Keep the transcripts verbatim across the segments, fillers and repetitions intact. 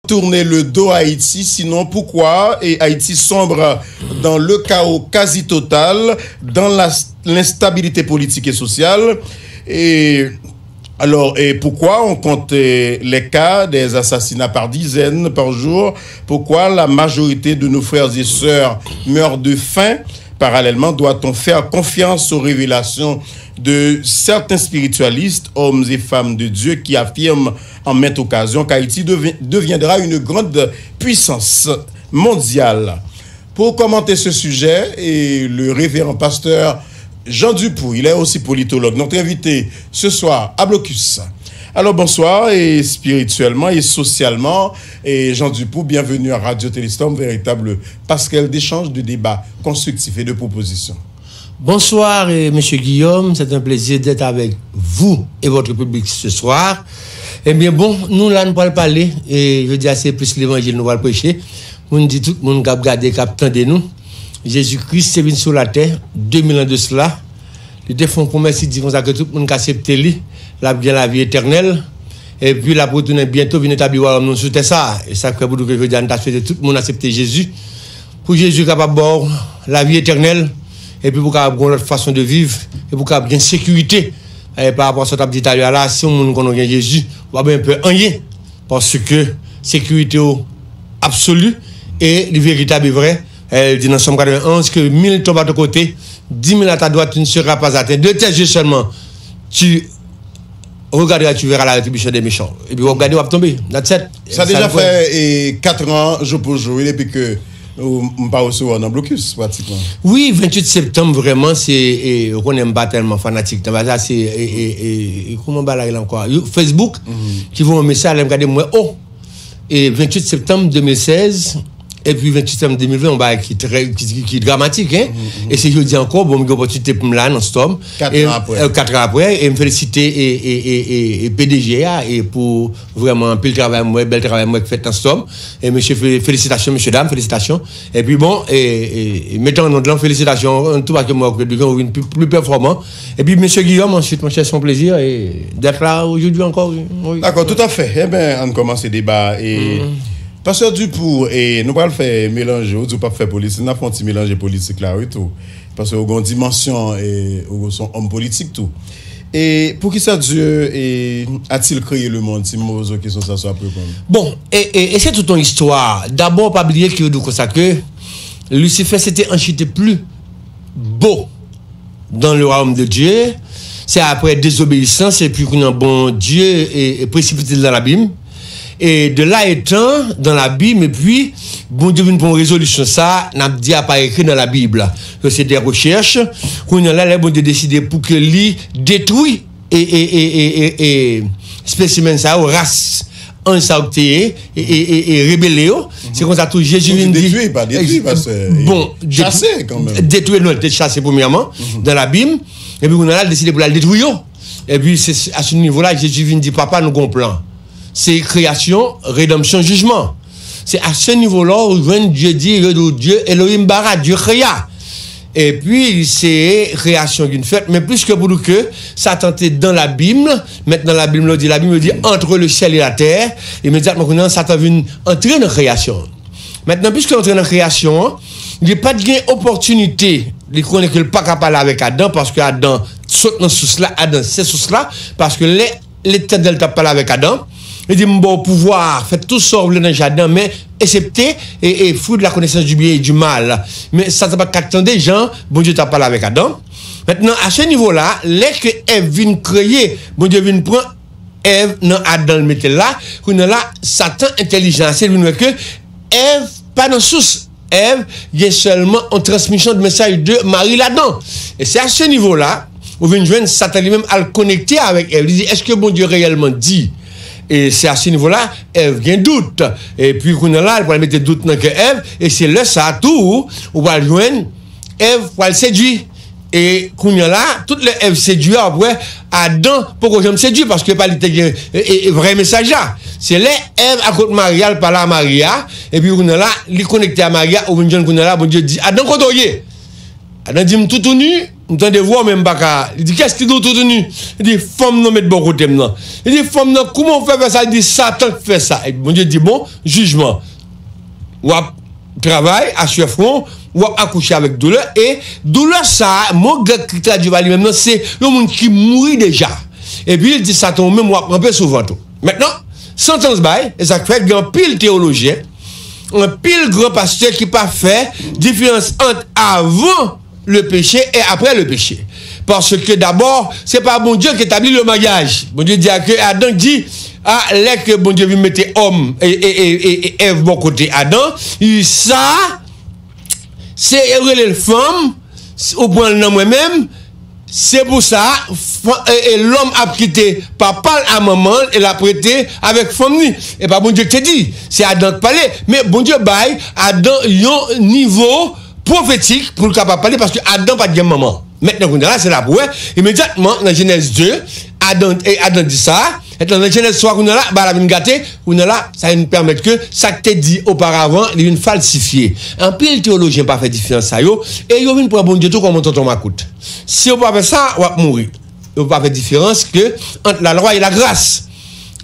tourner le dos à Haïti, sinon pourquoi et Haïti sombre dans le chaos quasi total, dans la, l'instabilité politique et sociale, et alors, et pourquoi on compte euh, les cas des assassinats par dizaines par jour? Pourquoi la majorité de nos frères et sœurs meurent de faim? Parallèlement, doit-on faire confiance aux révélations de certains spiritualistes, hommes et femmes de Dieu, qui affirment en maintes occasions qu'Haïti devi- deviendra une grande puissance mondiale? Pour commenter ce sujet, et le révérend pasteur Jean Dupoux, il est aussi politologue, notre invité ce soir à Blocus. Alors bonsoir, et spirituellement et socialement, et Jean Dupoux, bienvenue à Radio Téléstorm, véritable passerelle d'échange, de débat constructif et de proposition. Bonsoir, euh, Monsieur Guillaume. C'est un plaisir d'être avec vous et votre public ce soir. Ebyen, bon, nou la, nou pral pale. E jodi a, se plis levanjil nou pral preche. Moun di tout moun k ap gade, k ap tande nou, Jezi Kris te vin sou latè de mil an de sila. Li te fè yon pwomès, li di konsa ke tout moun k aksepte li, l ap gen lavi etènèl. Epi l ap retounen byento, vin etabli wayòm nou sou tè sa a. E sa k fè pou nou ke jodi a, nou ta swete tout moun aksepte Jezi, pou Jezi kapab ba w lavi etènèl, epi pou w kapab gen yon lòt fason de viv, epi pou w kapab gen sekirite. E pa rapò a sa w t ap di talè a la, si yon moun konnen w gen Jezi, ou pa bezwen pè anyen, paske sekirite w absoli e li veritab e vrè. E li di nan Sòm katrevenn onz ke mil tombent à ton côté, dix mille à ta droite, tu ne seras pas atteint. De tes yeux seulement, tu regarderas, tu verras la rétribution des méchants. Epi w ap gade, w ap tonbe. That's it. Sa deja fè e, kat an jou pou jou, wi, depi ke ou, m pa resevwa w nan blokis, pratikman. Wi, venntuit septanm, vrèman, se, e, ou konnen m pa tèlman fanatik nan bagay sa, se, e, e, e, e, kòman bagay la ankò? You- Facebook, ki voye yon mesaj, lè m gade, m wè, oh, e venntuit septanm de mil sèz, epi venntuit septanm de mil ven, yon bagay ki trè, ki, ki, ki dramatik, hein? E se jodi ankò, bon, m gen opòtinite pou m la nan Storm. Kat an apre. E, kat an apre, e m felisite e, e, e, e, e P D G a, e pou vrèman anpil travay m wè, bèl travay m wè k fèt nan Storm. E mesye, fe- felisitasyon, mesye dam, felisitasyon. Epi bon, e, e, e mete an nòt lan, felisitasyon, tou paske m wè w vin pi, pi pèfòman. Epi mesye Guillaume, answit, monchè, se yon plezi e, d'être là aujourd'hui encore, wi. Wi. Dakò, toutafè. Eben, ann kòmanse deba a. E, Pastè Dupoux, e, nou pral fè melanje, ou di w p ap fè politik, n ap fè yon ti melanje politik la, wi, tou. Paske ou gen yon dimansyon, e, ou se yon òm politik, tou. E poukisa Dieu e, a-t-il créé le monde? Si m poze w kesyon sa, sa w ap reponn. Bon, e, e, e se tout yon istwa. Dabò, pa bliye ke yo di w konsa ke Lucifer s'était enchuté plus bas dans le royaume de Dieu. Se apre dezobeyisans, epi kounye a Bondye e, e presipite l nan labim. E de la etan, dans l'abîme, epi Bondye vin pran rezolisyon sa, n ap di a pa ekri nan Labib. Yo se de rechèch. Kounye a la, lè Bondye deside pou ke li detwi e, e, e, e, e, e spesimen sa yo, ras anj sa yo ki te ye, e, e, e, e rebele yo. Se konsa tou Jezi vin di. Detwi, pa detwi, paske, bon, chase kanmenm. Detwi, non, te chase premyèman, nan labim. Epi kounye a la, l deside pou l al detwi yo. Epi se a se nivo la, Jezi vin di, Papa, nou gon plan. Se kreyasyon, redanmsyon, jijman. Se a se nivo la, ou jwenn Dye di, yo di w Dye, Elohim bara, Dye kreya. Epi, se kreyasyon ki fèt, men plis ke pou di w ke Satan te dan labim, mèt nan labim, yo di labim, yo di entre le ciel et la terre, imedyatman kounye a, Satan vin antre nan kreyasyon. Mentnan, piske antre nan kreyasyon an, li pa t gen opòtinite, li konnen ke l pa ka pale avèk Adan, paske Adan sot nan sous la, Adan se sous la, paske lè Letènèl t ap pale avèk Adan, li di, M ba w pouvwa, fè tout sa w vle nan jaden an, men eksepte e, e fruit de la connaissance du bien et du mal. Men Satan pa t ka tande jan Bondye t ap pale avèk Adan. Mentnan, a se nivo la, lè ke Èv vin kreye, Bondye vin pran Èv nan Adan, l mete l la. Kounye a la, Satan entèlijan ase, l vin wè ke Èv pa nan sous. Èv gen sèlman yon transmisyon de mesaj de mari l Adan. E se a se nivo la, ou vin jwenn Satan li menm al konekte avèk Èv. Li di, èske Bondye reyèlman di? E se a se nivo la, Èv gen dout. Epi kounye a la, l pral mete dout nan kè Èv. E se lè sa a tou, ou pral jwenn Èv pral sedui. E kounye a la, tout lè Èv sedui a, w ap wè Adan poko janm sedui, paske pa li te gen e, e, e vrè mesaj la. Se lè Èv al kot mari a, l pale a mari a, epi kounye a la, li konekte a mari a, ou vin jwenn kounye a la, Bondye di, Adan, kote w ye? Adan di, M toutouni, M tande vwa w, men m pa ka. Li di, qu'est-ce qui nous tout nu? Li di, fanm nan met bò kote m nan. Li di, fanm nan, kouman w fè fè sa? Li di, Satan k fè sa. Epi Bondye di, bon, jijman. W ap travay, aswè fwon, w ap akouche avèk doulè, e doulè sa a, mo grèk ki tradui pa li menm nan, se yon moun ki mouri deja. Epi li di, Satan, ou menm, w ap ranpe sou vant ou. Mentnan, santans bay, e sa k fè gen anpil teyolojyen, anpil gran pastè ki pa fè diferans ant avan le péché et après le péché. Paske dabò, se pa Bondye ki etabli le maryaj. Bondye di a ke Adan di, a, lè ke Bondye vin mete òm e, e, e, e, e Èv bò kote Adan, li sa, se rele l fanm, ou pran l nan mwen menm, se pou sa, fa- e, e, lòm ap kite papa l a manman l e l ap rete avèk fanm li. E pa Bondye ki te di, se Adan k pale, men Bondye bay Adan yon nivo pwofetik pou l kapab pale, paske Adan pa t gen manman. Mentnan, kounye a la, se la pou wè, imedyatman, nan Jenèz de, Adan, e Adan di sa, mentnan, nan Jenèz twa, kounye a la, bagay la vin gate, kounye a la, sa vin pèmèt ke sa k te di oparavan, li vin falsifye. Anpil teyolojyen pa fè diferans sa yo, e yo vin pran Bondye tou kòm yon tonton makout. Si w pa fè sa, w ap mouri. Yo pa fè diferans ke ant la lwa e la gras.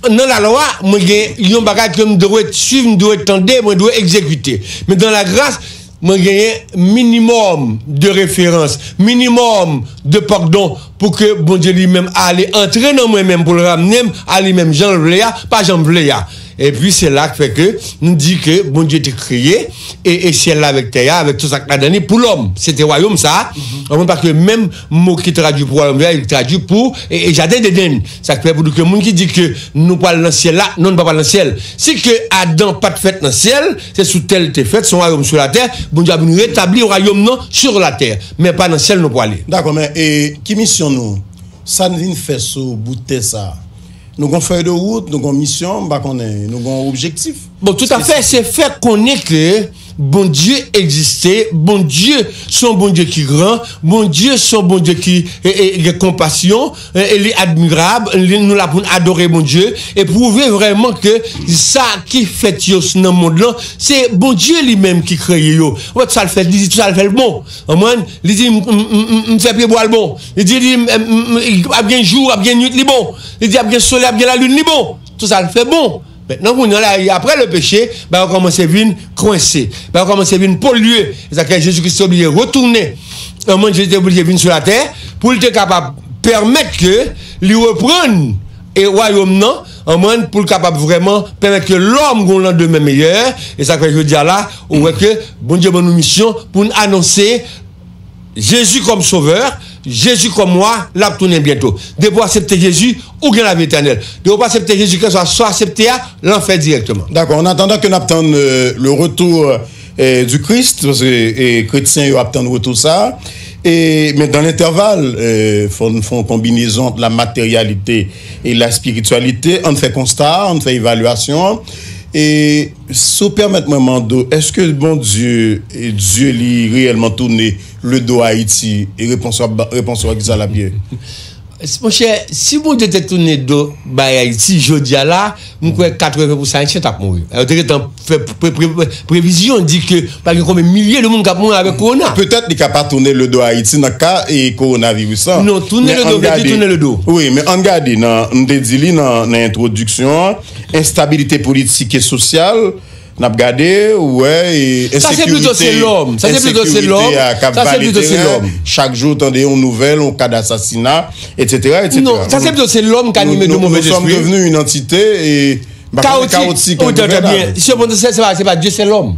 Nan lalwa, mwen gen yon bagay ke m dwe swiv, m dwe tande, mwen dwe egzekite. Men dan lagras, mwen genyen minimòm de referans, minimòm de padon pou ke Bondye li menm ale antre nan mwen menm pou l ramne m a li menm jan l vle a, pa jan m vle a. Epi se la k fè ke nou di ke Bondye te kreye e, e syèl la avèk tè a, avèk tout sa k ladan li pou lòm. Se te wayòm sa a. Anpwen, paske menm mo ki tradui pou wayòm la, li tradui pou e, e jaden Edenn. Sa k fè pou di ke moun ki di ke nou pral nan syèl la, non, nou pa pral nan syèl. Si ke Adan pa t fèt nan syèl, se sou tè l te fèt, se yon wayòm sou latè, Bondye ap vin retabli wayòm nan sur la terre, men pa nan syèl nou prale. Dakò, men e ki misyon nou? Sa n vin fè sou bout tè sa a? Nou gon fèy de wout, nou gon misyon, m pa konnen, nou gon objektif? Bon, toutafè, se fè konnen ke Bondye egziste, Bondye se yon Bondye ki gran, Bondye se yon Bondye ki e, e, gen konpasyon, e, e li admirab, li, nou la pou n adore Bondye, e pwouve vrèman ke sa ki fèt yo nan mond lan, se Bondye li menm ki kreye yo. Ou wè tout sa l fè, li di tout sa l fè l bon. Konprann? Li di, m, m, m, m, m fè pyebwa l bon. Li di, li, m, m, m, ap gen jou, ap gen nwit, li bon. Li di, ap gen solèy, ap gen lalin, li bon. Tout sa l fè bon. Mentnan, kounye a la, apre le peche, bagay yo kòmanse vin kwense. Bagay yo kòmanse vin polye. E sa k fè Jezi Kris te oblije retounen. Konprann? Jezi te oblije vin sou latè pou l te kapab pèmèt ke li reprann e wayòm nan, konprann, pou l kapab vrèman pèmèt ke lòm gon landemen meyè. E sa k fè jodi a la, ou wè ke Bondye ban nou misyon pou n anonse Jezi kòm Sovè, Jezi kòm Wa, l ap tounen byento. Depi w aksepte Jezi, ou gen lavi etènèl. Depi w pa aksepte Jezi, kèlkeswa sa w aksepte a, lanfè dirèkteman. Dakò, an atandan ke n ap tann, euh, le retour, euh, du Christ, paske, e, kretyen yo ap tann retou sa a. E, men dans l'intervalle, euh, fò n fè yon konbinezon ant la matérialité et la spiritualité, ann fè konsta a, ann fè evalyasyon an. E si w pèmèt mwen mande w, èske Bondye, e, Dye li reyèlman tounen le do Ayiti? E repons ou a, repons ou a kisa l ap ye? Monchè, si Bondye te tounen do bay Ayiti jodi a la, m kwè katreven pousan Ayisyen t ap mouri. Yo te gentan fè pre, pre, pre, previzyon, di ke pa gen konbyen milye de moun k ap mouri avèk kowona. Petèt li ka pa tounen le do Ayiti nan ka e kowonaviris lan. Non, tounen le do, vle di tounen le do. Wi, men ann gade, nan, m te di li nan, nan entwodiksyon an, enstabilite politik e sosyal, n ap gade, ou wè, e ensekirite, ensekirite a k ap vale teren, chak jou w tande yon nouvèl, yon ka dasasina, etsetera, etsetera. Non, sa se plito se lòm k anime de movèzespri. Nous sommes devenus une entité, e, m pa konnen, kawotik, engouvènab. Wi, trè byen. Se pa, se pa Dye, se lòm.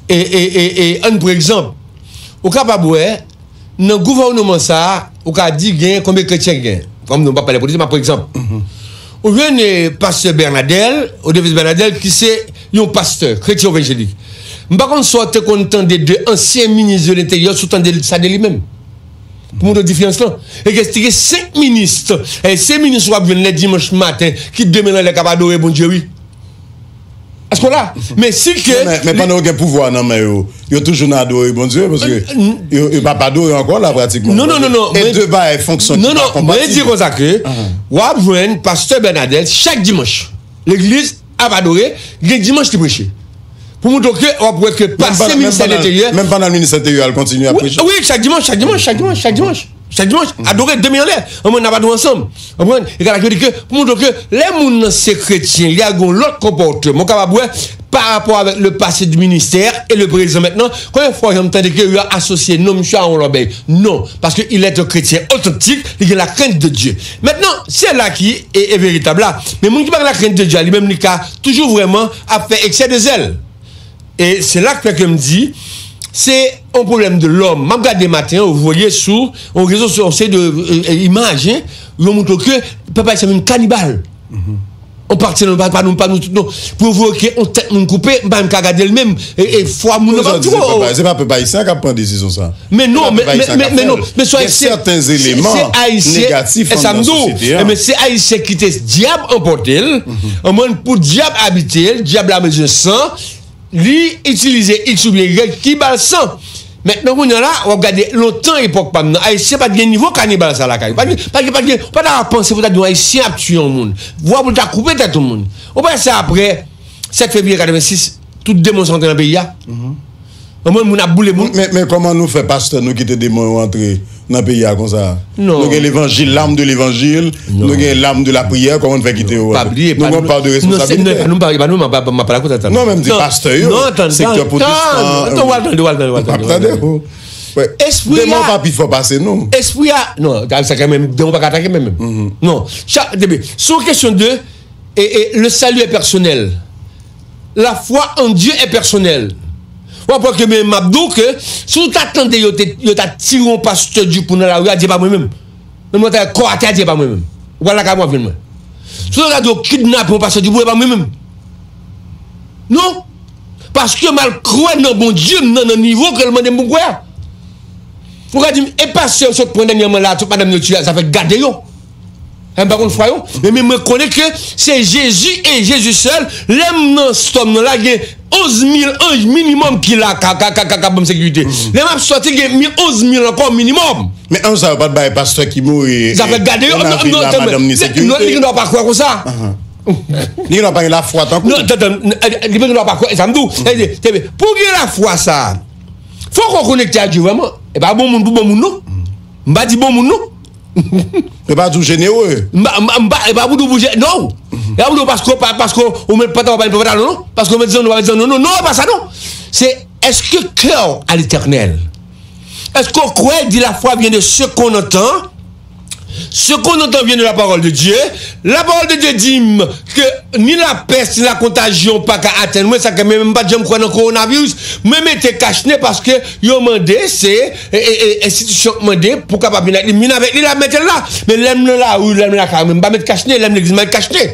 E, e, e, e, ann pran egzanp. Ou kapab wè, nan gouvènman sa a, ou ka di gen konbyen kretyen ki gen. Kòm nou pa pale politik, m ap pran egzanp. Ou jwenn, eh, pastè Bernadel, Odevis Bernadel, ki se yon pastè kretyen evanjelik. M pa konn si w te konn tande de ansyen minis de lenteryè, si w tande sa de li menm. Pou montre w diferans lan. E gen, te gen senk minis, e se minis w ap jwenn lè dimanch maten, ki demen anlè k ap adore Bondye, wi. Èske w la? Men si ke... Non, men, men pandan yo gen pouvwa nan men yo, yo toujou nan adore Bondye, paske yo, yo p ap adore ankò la, pratikman. Non, non, non, non. E de bagay fonksyon ki pa konpatib. Non, non, mwen di konsa ke w ap jwenn pastè Bernadel chak dimanch. Legliz ap adore, gen dimanch li preche. Pou montre w ke w ap wè ke pase ministè enteryè. Menm pandan minis enteryè a, l kontinye ap preche. Wi, chak dimanch, chak dimanch, chak dimanch, chak dimanch. Chak dimanch, adore de men anlè. Anmwey, n ap adore ansanm. Konprann? E gade ke di ke, pou montre ke lè moun nan se kretyen, li a gen yon lòt konpòteman. Ou kapab wè, pa rapò avèk le passé du ministère et le présent maintenant, konbyen fwa w janm tande ke yo asosye non misye a yon lòbèy? Non, paske il est un chrétien authentique, li gen la crainte de Dieu. Maintenant, c'est là qui est, est véritable là. Men moun ki pa gen la crainte de Dieu a, li menm li ka toujou vrèman ap fè excès de zèl. E se la k fè ke m di, se yon pwoblèm de lòm. M ap gade maten an, ou voye sou yon rezo sosyo, yon seri de, e, e, imaj, en, yo montre ke pèp ayisyen vin kanibal. On pati nan nou, pa, pa nou, pa nou tout, non. Pou yo voye ke yon tèt moun koupe, m pa menm ka gade l menm. E, e fwa moun nan pa twò. Se pa pèp ayisyen k ap pran desizyon sa. Men non, men, men, men, men non, men se ayisyen, se ayisyen, e sa m di w, e men se ayisyen ki te dyab anpòte l, anmwey pou dyab abite l, dyab la bezwen san, li itilize X oubyen Y ki ba l san. Mentnan kounye a la, w ap gade lontan epòk pa m nan, ayisyen pa t gen nivo kanibal sa lakay. Pa t gen, pa t gen, pa t gen, pa ta panse pou ta di yon ayisyen ap tiye yon moun. Vwa pou l ta koupe tèt yon moun. Ou pa wè se aprè sèt fevriye katrevensis, tout demon sa antre nan peyi a? Anmwey moun ap boule moun. Men, men kòman nou fè pastè nou kite demon yo antre nan peyi a konsa? Non. Nou gen levanjil, l'arme de l'évangile, nou gen l'arme de la prière, kòman n fè kite yo? Pa bliye, nou gen yon pa de responsablite. Non, se, non, pa nou, pa, pa nou, m ap, m ap, m ap pale konsa. Non, men m di pastè yo, non, tann, sektè pwotestan, tann, w al tande, w al tande, w al tande, w al tande. Espri a, demon pa pi fò pase nou. Espri a, non, sa kanmenm, demon pa ka atake menm, menm. Non, chak, depi, se yon kesyon de, e, e, le salut est personnel. La foi en Dieu est personnelle. W ap wè ke men m ap di w ke si w ta tande yo te, yo ta tire yon pastè Dupou nan lari a, di e pa mwen menm. Menm lè w ta wè kò atè a, di e pa mwen menm. Ou pral lakay mwen ap jwenn mwen. Si w ta tande yo kidnape yon pastè Dupou, e pa mwen menm. Non. Paske m al kwè nan Bondye m nan, nan nivo ke l mande m pou m kwè a. Ou ka di m, e pastè yo sot pran dènyèman la, tout madanm yo tiye a, sa fè gade yo. E m pa konn fwa yo, men, men mwen konnen ke se Jezi e Jezi sèl. Lè m nan stòm nan la, gen onz mil anj minimòm ki la, ka, ka, ka, ka, ka ban m sekirite. Lè m ap sòti, gen mi-, onz mil ankò minimòm. Men anj sa yo pa t bay pastè ki mouri, zafè gade yo, nan vil la, madanm ni sekirite. Non, li gen dwa pa kwè konsa. Li gen dwa pa gen lafwa tankou. Non, tann, tann, li gen dwa pa kwè, sa m di w. Pou w gen lafwa sa, fòk ou konekte ak Dye vrèman. E pa bon moun pou bon moun, non. M pa di bon moun, non. E pa di w jenere. M pa, m pa, m pa, e pa pou di w pou jenere, non. E pa pou di w paske, pa, paske ou met pantalon, pa met pantalon, non. Paske ou met zanno, pa met zanno, non, non, e pa sa, non. Se, èske kè w a Letènèl? Èske w kwè, di la foi vient de ce qu'on entend? Ce qu'on entend vient de la parole de Dieu. La parole de Dieu di m ke ni lapès, ni la kontajyon pa ka atenn mwen, sa ke mwen menm m pa t janm kwè nan kowonaviris. Mwen mete kachne paske yo mande, se, e, e, e, enstitisyon k mande pou kapab vin ak li. M vin avèk li la, m mete l la. Men lè m nan lari, lè m lakay mwen, m pa met kachne, lè m legliz, m pa met kachne.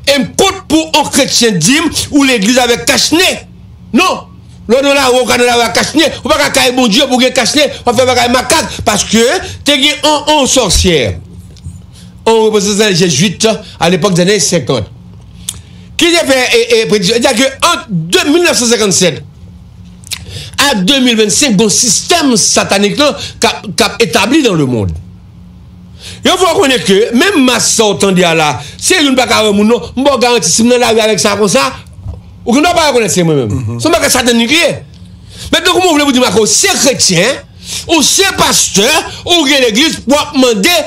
E m kont pou yon kretyen di m ou legliz avèk kachne. Non. Lè w nan lari, ou ka nan lari ak kachne. Ou pa ka kay Bondye pou gen kachne. W ap fè bagay makak. Paske te gen yon, yon sòsyè, yon reprezantan jezwit a lepòk zane senkant, ki te fè, e, e, prediksyon. Li di ke ant de, mil nèf san senkannsèt a de mil vennsenk, gon sistèm satanik lan k ap, k ap etabli nan lemonn. Yo fè w konnen ke menm mas sa w tande a la, se youn pa ka wè moun non. M ba w garanti, si m nan lari avèk sa konsa, ou gen dwa pa rekonèt se mwen menm. Se yon bagay satanik li ye. Mentnan, kòman w vle pou di m ke w se kretyen, ou se pastè, ou gen legliz, w ap mande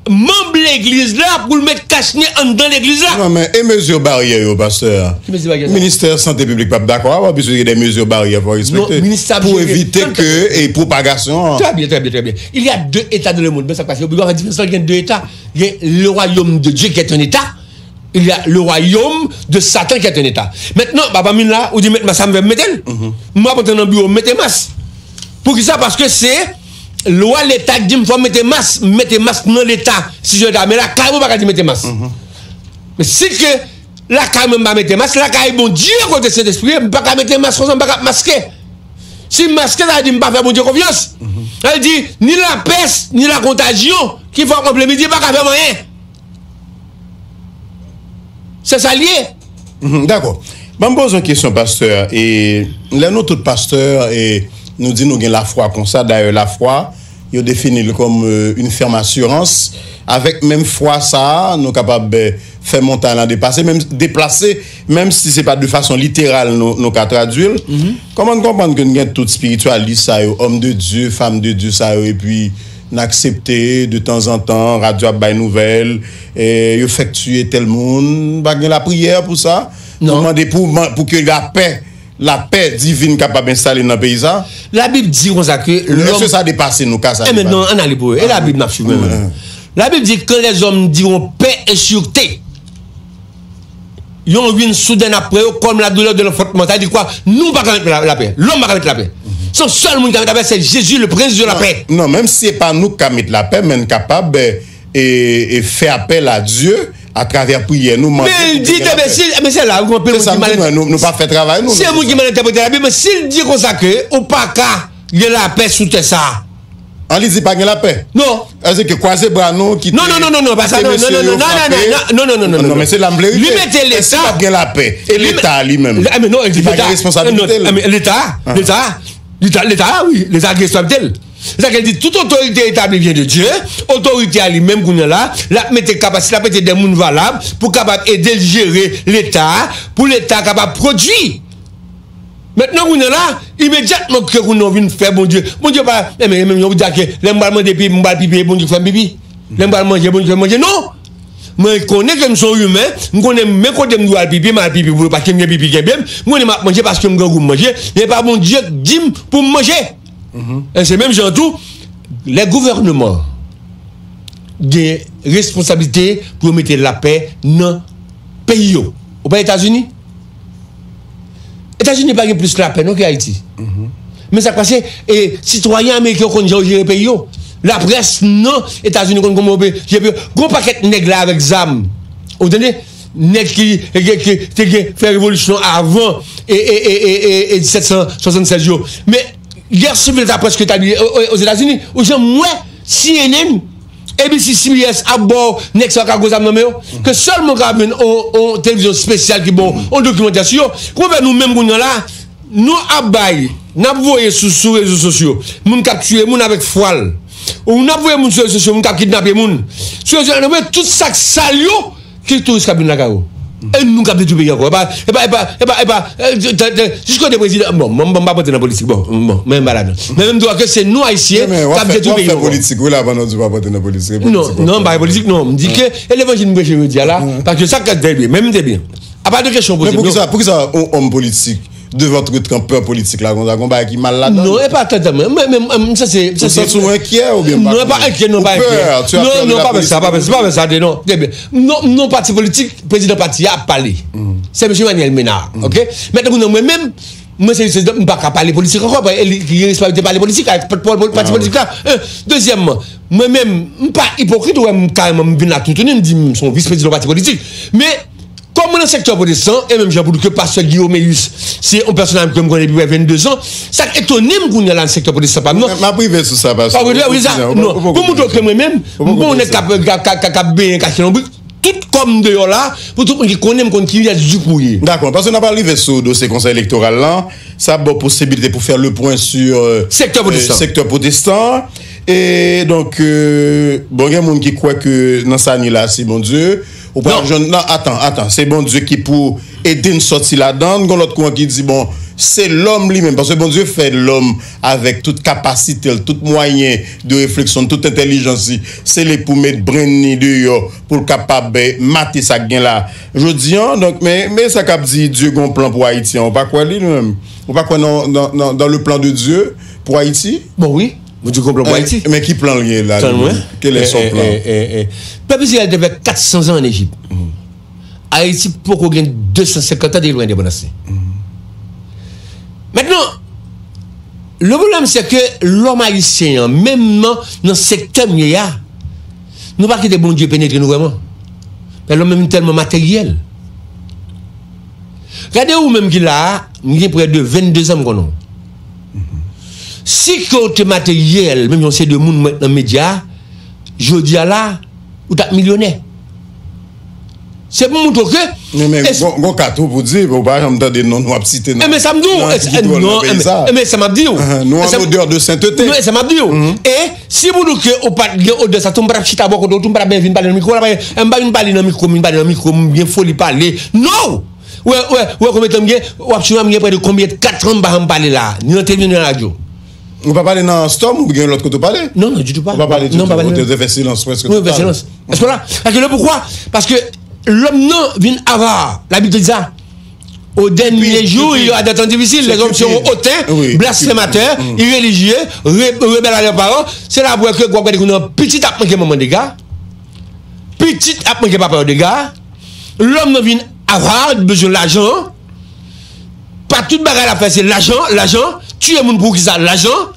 manm legliz la pou l met kachne anndan legliz la? Non, men e mezi baryè yo, pastè? Ki mezi baryè sa? Ministè Sante Piblik p ap dakò avè w, piske gen de mezi baryè fò respekte pou evite ke, e, pwopagasyon an. Très bien, très bien, très bien. Il y a deux États dans le monde. Men sa k pase, ou pa wè diferans lan, gen de eta. Gen le royaume de Dieu qui est un État, il y a le royaume de Satan qui est un État. Mentnan, papa m la, ou di met mas, sa m fè m mete l. M ap antre nan biwo, m mete mas. Poukisa? Paske se lwa Leta k di m fò m mete mas, m mete mas nan Leta. Si je ta, men lakay mwen pa ka di mete mas. Men si ke lakay mwen m pa mete mas, lakay Bondye kote Sentespri ye, m pa ka mete mas konsa, m pa ka ap maske. Si m maske, sa vle di m pa fè Bondye konfyans. Sa vle di, ni lapès, ni la kontajyon ki fè w konple midi pa ka fè m anyen. Se sa l ye. Mhm, dakò. Ban m poze yon kesyon, pastè. E lè nou tout pastè, e nou di nou gen lafwa konsa, dayè lafwa, Yo defini l kòm, euh, une ferme assurance. Avèk menm fwa sa a, nou kapab, euh, fè montay lan deplase, menm, deplase, menm si se pa de fason literal nou, nou ka tradui l. Kòman n konprann ke n gen tout espiritualis sa yo, homme de Dieu, femme de Dieu sa yo, epi n aksepte de tanzantan, radyo ap bay nouvèl, eh, yo fèk tiye tèl moun, pa gen lapriyè pou sa? Nou mande pou, pou ke lapè, lapè divin kapab enstale nan peyi sa? Labib di konsa ke lòm. Èske sa depase nou, ka sa depase? Eh, men non, ann ale pou yo. E Labib n ap swiv menm. Labib di, quand les hommes diront paix et sûreté, yon ruine soudaine après eux, comme la douleur de l'enfantement. Sa di kwa? Nou pa ka met la, lapè. Lòm pa ka met lapè. Se yon sèl moun ki ka met lapè, se Jezi, le Prince de la Paix. Non, menm si se pa nou k ka met lapè, men n kapab, eh, e, e fè apèl a Dye atravè priyè nou, mande pou ke lapè. Men l di, men se la, ou gen anpil moun ki mal entèprete. Nou, nou pa fè travay nou. Se moun ki mal entèprete Labib, men si l di konsa ke ou pa ka gen lapè sou tè sa a. An, li di pa gen lapè. Non. Èske ke kwaze bra nou, kite, non, non, non, non, non, pa sa, non, non, non, non, non, non, non, non, non, non, non, non, men se la m vle rive. Li mete Leta. Èske p ap gen lapè? E Leta li menm? Li pa gen responsabilite l? Leta, Leta, Leta, Leta, wi, Leta gen responsabilite l. Se sa ke l di, tout otorite etabli vyen de Dye. Otorite a li menm kounye a la, l ap mete kapasite, l ap mete de moun valab pou kapab ede l jere Leta a, pou Leta a kapab pwodui. Mentnan kounye a la, imedyatman ke kounye a w vin fè Bondye, Bondye pa, e men, e men, yo di ke lè m pral mande pipi, m pral pipi, e Bondye k fè m pipi. Lè m pral manje, Bondye k fè m manje. Non! Mwen konnen ke m se yon imen, m konnen men kote m dwe al pipi, m al pipi pou yo, paske m gen pipi kenbe m, m konnen m ap manje paske m grangou m manje, men pa Bondye k di m pou m manje. E se menm jan tou, lè gouvènman gen responsablite pou yo mete lapè nan peyi yo. Ou pa Etazini? Etazini pa gen plis lapè non ke Ayiti. Men sa k pase, e, sitwayen ameriken yo konn jan yo jere peyi yo. Laprès nan Etazini konn kòman yo pe jere peyi yo. Gon pakèt nèg la avèk zam. Ou tande? Nèg ki, ki, ki te gen fè revolisyon avan e, e, e, e, e, e disèt san swasannsèz yo. Men gè sivil ta prèske etabli o, o, Ozetazini. Ou janm wè C N N, A B C, C B S ap ba w nèg sa yo k ap gwo zam nan men yo? Ke sèlman w ka jwenn on, on televizyon espesyal ki ba w on dokimantè sou yo. Konpè nou menm kounye a la, nou ap bay, n ap voye sou, sou rezo sosyo moun k ap tiye moun avèk fwal. Ou n ap voye moun sou rezo sosyo, moun k ap kidnape moun. Sou rezo, n ap voye tout sa k sal yo, ki touris k ap vin lakay ou. E nou k ap detwi peyi ankò. E pa, e pa, e pa, e pa, e pa, e, te, te, jiskote prezidan, bon, mwen, mwen pa rantre nan politik, bon, bon, mwen pa ladan. Men menm dwa ke se nou Ayisyen k ap detwi peyi nou ankò. Politik, wi, la, pandan w di w pa rantre nan politik. Non, non, m pa politik, non. M di ke, e levanjil m preche jodi a la, paske sa k te byen, men m te byen. A pa de kesyon poze m yo. Men poukisa, poukisa yon òm politik devan tout kanpè politik la konsa, gon bagay ki mal ladan l? Non, e pa tantan mwen. Mwen, mwen, mwen, m sanse, m sanse. Ou santi w enkyè oubyen pa? Non, pa enkyè, non, pa enkyè. Ou pè, tu as peur de la police? Non, non, pa fè sa, pa fè sa, pa fè sa, non. Ebyen, non, non, pati politik, prezidan pati a ap pale. Se mesye Emmanuel Ménard, oke? Mentnan, mwen menm, mwen se prezidan, m pa ka pale politik ankò, pa, e li ki gen responsablite pale politik, avèk pòtpawòl pati politik la. Dezyèmman, mwen menm, m pa ipokrit, ou wè m kareman, m vin la toutouni, m di m se yon vis prezidan yon pati politik. Men, kòm mwen nan sektè pwotestan, e menm jan pou di ke pastè Guillaume Méus, se yon pèsonaj ke m konnen depi prè venndezan, sa k etone m kounye a la nan sektè pwotestan pa m nan. M ap rive sou sa, pastè. Ou pa rive sou sa? Non. Pou montre w ke mwen menm, m pa yon nèg k ap, k ap, k ap, k ap benyen kache lonbrik. Tout kò m deyò la, pou tout moun ki konnen m konn kiyès Ducrot ye. Dakò, paske n ap rive sou dosye konsèy elektoral lan. Sa ap ba w posiblite pou fè le pwen sou, euh, sektè pwotestan. Sektè pwotestan. E donk, euh, bon, gen moun ki kwè ke nan sa ni la, se Bondye. Ou pral jwenn, non, atan, atan, se Bondye ki pou ede n sòti ladan l. Gon lòt kouran ki di, bon, se lòm li menm, paske Bondye fè lòm avèk tout kapasite l, tout mwayen de refleksyon, tout entèlijans li. Se li pou met brenn li deyò pou l kapab, eh, mate sa k gen la. Jodi a, donk, men, men sa k ap di Dye gon plan pou Ayiti an, ou pa kwè li, li menm? Ou pa kwè nan, nan, nan, dans le plan de Dieu pour Haïti? Bon, wi. Bondye gon plan pou Ayiti. Men ki plan l gen la? Tann mwen. Quel est son plan? Pèp Izrayèl te fè kat san zan ann Ejip. Ayiti poko gen de san senkant an depi l pran endepandans li. Mentnan, le pwoblèm se ke lòm ayisyen an, menm nan, nan sektè m ye a, nou pa kite Bondye penetre nou vrèman. Men lòm menm tèlman materyèl. Gade ou menm ki la a, m gen prè de venndezan m konnen w. Si ke w te materyèl, menm jan se de moun mwen nan medya a, jodi a la, ou t ap milyonè. Se pou montre w ke. Men, men, gon, gon ka tou pou di, ou pa janm tande non nou ap site nan. Enben, sa m di w, non, enben, sa m ap di w. Nou an odè de sentete. Non, e sa m ap di w. E si pou nou ke ou pa t gen odè sa, tou m pa t ap chita bò kote w, tou m pa t ap vin pale nan mikwo, m pa vin pale nan mikwo, m vin pale nan mikwo, m gen foli pale. Non! Ou wè, ou wè, ou wè konbyen tan m gen, w ap swiv m gen prè de konbyen kat an m pa janm pale la, ni nan televizyon, ni nan radyo. Ou pa pale nan Storm ou gen lòt kote w pale? Non, non, ditou pa. Ou pa pale ditou. Non, m pa pale. Ou te, te fè silans prèske total. Wi, m fè silans. Èske la? Paske le poukwa? Paske lòm nan vin avare. Labib te di sa. Au dernier jour, il y aura des temps difficiles. Les hommes seront hautains, blasphémateurs, irréligieux, ré- rebelles à leurs parents. Se la pou wè ke w ap gade kounye a pitit ap manke manman dega. Pitit ap manke papa yo dega. Lòm nan vin avare, bezwen lajan. Pa tout bagay l ap fè se lajan, lajan. Tiye moun pou kisa? Lajan.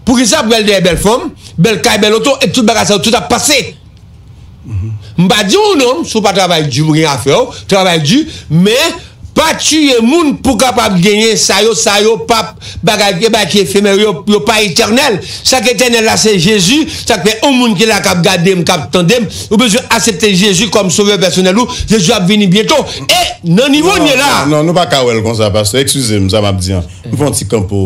Pou kisa? Pou al dèyè bèl fanm, bèl kay, bèl oto, e tout bagay sa yo tout ap pase. M pa di w non, si w pa travay di pou gen afè w, travay di, men pa tiye moun pou kapab genyen sa yo, sa yo p ap bagay, e bagay ki efemè, yo, yo pa etènèl. Sa k etènèl la, se Jezi. Sa k fè yon moun ki la k ap gade m, k ap tande m, ou bezwen aksepte Jezi kòm sovè pèsonèl ou. Jezi ap vini byento. E nan nivo n ye la. Non, non, nou pa ka wè l konsa, pastè. Eskize m, sa m ap di an. M fè yon ti kanpo.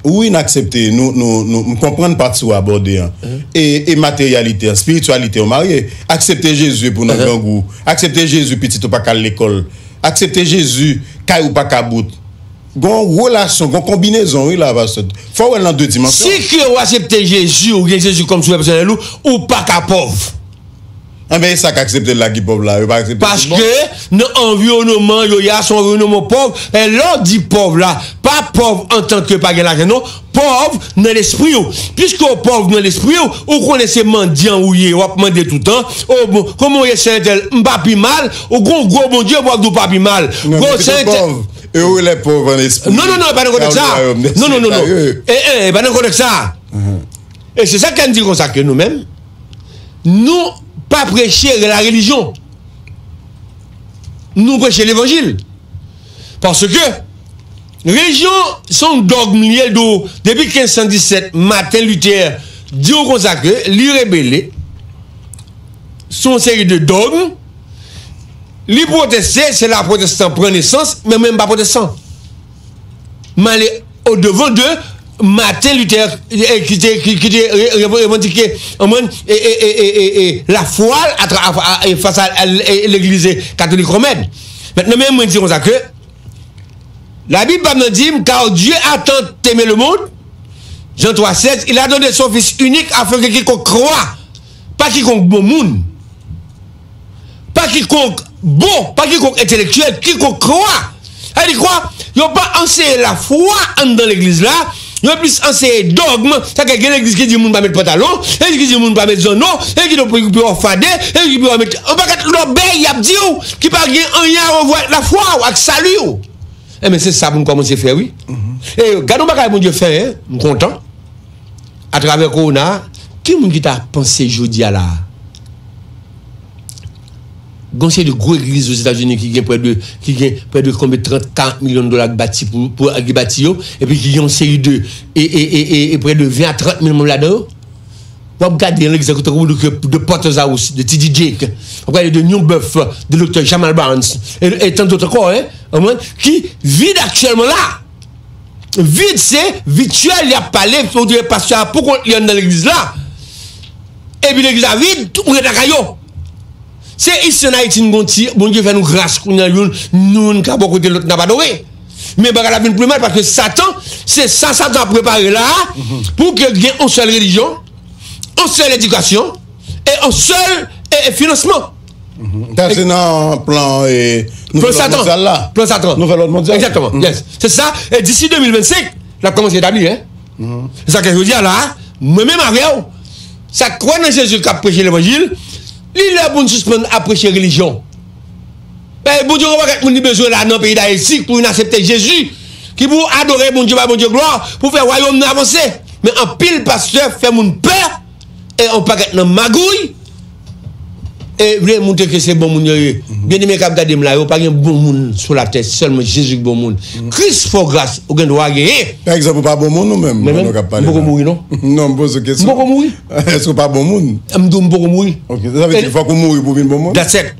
Wi, n aksepte. Nou, nou, nou, m konprann pati w abòde an. E, e materyalite an, espirityalite an marye. Aksepte Jezi pou nan grangou. Aksepte Jezi, pitit ou pa ka al lekòl. Aksepte Jezi, kay ou pa ka bout. Gon relasyon, gon konbinezon, wi, la, pastè. Fò w wè l nan de dimansyon. Si ke w aksepte Jezi, ou gen Jezi kòm sovè pèsonèl ou, ou pa ka pòv. Enben, e sa k aksepte l la ki pòv la, yo pa aksepte tout bon. Paske nan anviwònman yo ye a, se yon anviwònman pòv. E lè w di pòv la, pa pòv antanke pa gen lajan, non. Pòv nan lespri w. Piske w pòv nan lespri w, ou konnen se mandyan ou ye, w ap mande toutan. O bon, kòman w ye, sè entèl? M pa pi mal. Ou gon gwo Bondye, w ap di w pa pi mal. Non, men pito pòv. Heureux les pauvres en esprit, car le royaume des cieux est à eux. Non, non, non, non, non, non, non, non. E, e, e pa nan kontèks sa. E se sa k fè n di konsa ke nou menm, nou pa preche la relijyon. Nou preche levanjil. Paske relijyon se yon dògm li ye, do, depi kenz san disèt, Martin Luther di w konsa ke li rebele sou yon seri de dògm, li pwoteste, se la pwotestan pran nesans, men mwen m pa pwotestan. M ale odevan de Martin Luther, eh, ki te, ki, ki te re- re- revandike, anmwen, e, e, e, e, e, e, lafwa l atra- a- a- e fas a, a, e, legliz katolik romèn. Mentnan, men mwen di konsa ke Labib pa m nan di m, car Dieu a tant aimé le monde, Jean trois seize, il a donné son Fils unique afin que quiconque croit, pa kikonk bon moun, pa kikonk bon, pa kikonk entelektyèl, kikonk kwa. Sa vle di kwa? Yo pa anseye lafwa anndan legliz la, yo plis anseye dògm. Sa ke gen legliz ki di moun pa met pantalon, gen ki di moun pa met zanno, gen ki di pi wè w fade, gen ki di pi wè w met yon pakèt lòbèy y ap di w ki pa gen anyen a wè ak lafwa w ak sali w. Enben, se sa pou n kòmanse fè, wi. E gade yon bagay Bondye fè, en, m kontan. Atravè kowona a, ki moun ki ta panse jodi a la a? Gon seri de gwo egliz Ozetazini ki gen prè de, ki gen prè de konbyen trant, karant milyon dola ki bati pou, pou, ki bati yo, epi ki gen yon seri de, e, e, e, e, e prè de ven a trant mil manm ladan yo. W ap gade yon egzanp tankou de, de Porter's House, de T D Jakes, w ap gade de New Birth, de Doktè Jamal Barnes, e, e tant d'autres ankò, en, konprann, ki vid aktyèlman la. Vid se vityèl, y ap pale, on dirait pastè a pou kont li anndan legliz la. Epi legliz la vid, ou ret lakay yo. Se isi ann Ayiti n gon ti, Bondye fè nou gras kounye a youn, nou, n ka bò kote lòt n ap adore. Men bagay la vin pi mal paske Satan, se sa Satan ap prepare la a, pou ke gen yon sèl relijyon, yon sèl edikasyon, e yon sèl, e, e finansman. Sa se nan plan, e, nouvèl òd mondyal la. Plan Satan. Plan Satan. Nouvèl òd mondyal. Egzakteman, yes. Se sa. E disi de mil vennsenk, l ap kòmanse etabli, en. Se sa ke jodi a la, mwen menm avè w, sa k kwè nan Jezi k ap preche levanjil, li lè pou n sispann ap preche relijyon. E Bondye gen yon pakèt moun li bezwen la nan peyi Dayiti pou vin aksepte Jezi, ki pou adore Bondye, bay Bondye glwa, pou fè wayòm nan avanse. Men anpil pastè fè moun pè, e yon pakèt nan magouy, e vle montre ke se bon moun yo ye. Byeneme k ap gade m la, yo pa gen bon moun sou latè, sèlman Jezi ki bon moun. Kris fè w gras, ou gen dwa genyen. Pa egzanp, ou pa bon moun ou menm, pandan w ap pale la? Mwen menm, m poko mouri, non. Non, m poze w kesyon. M poko mouri. Èske w pa bon moun? M di w m poko mouri. Ok, sa vle di fòk ou mouri pou w vin bon moun? That's it.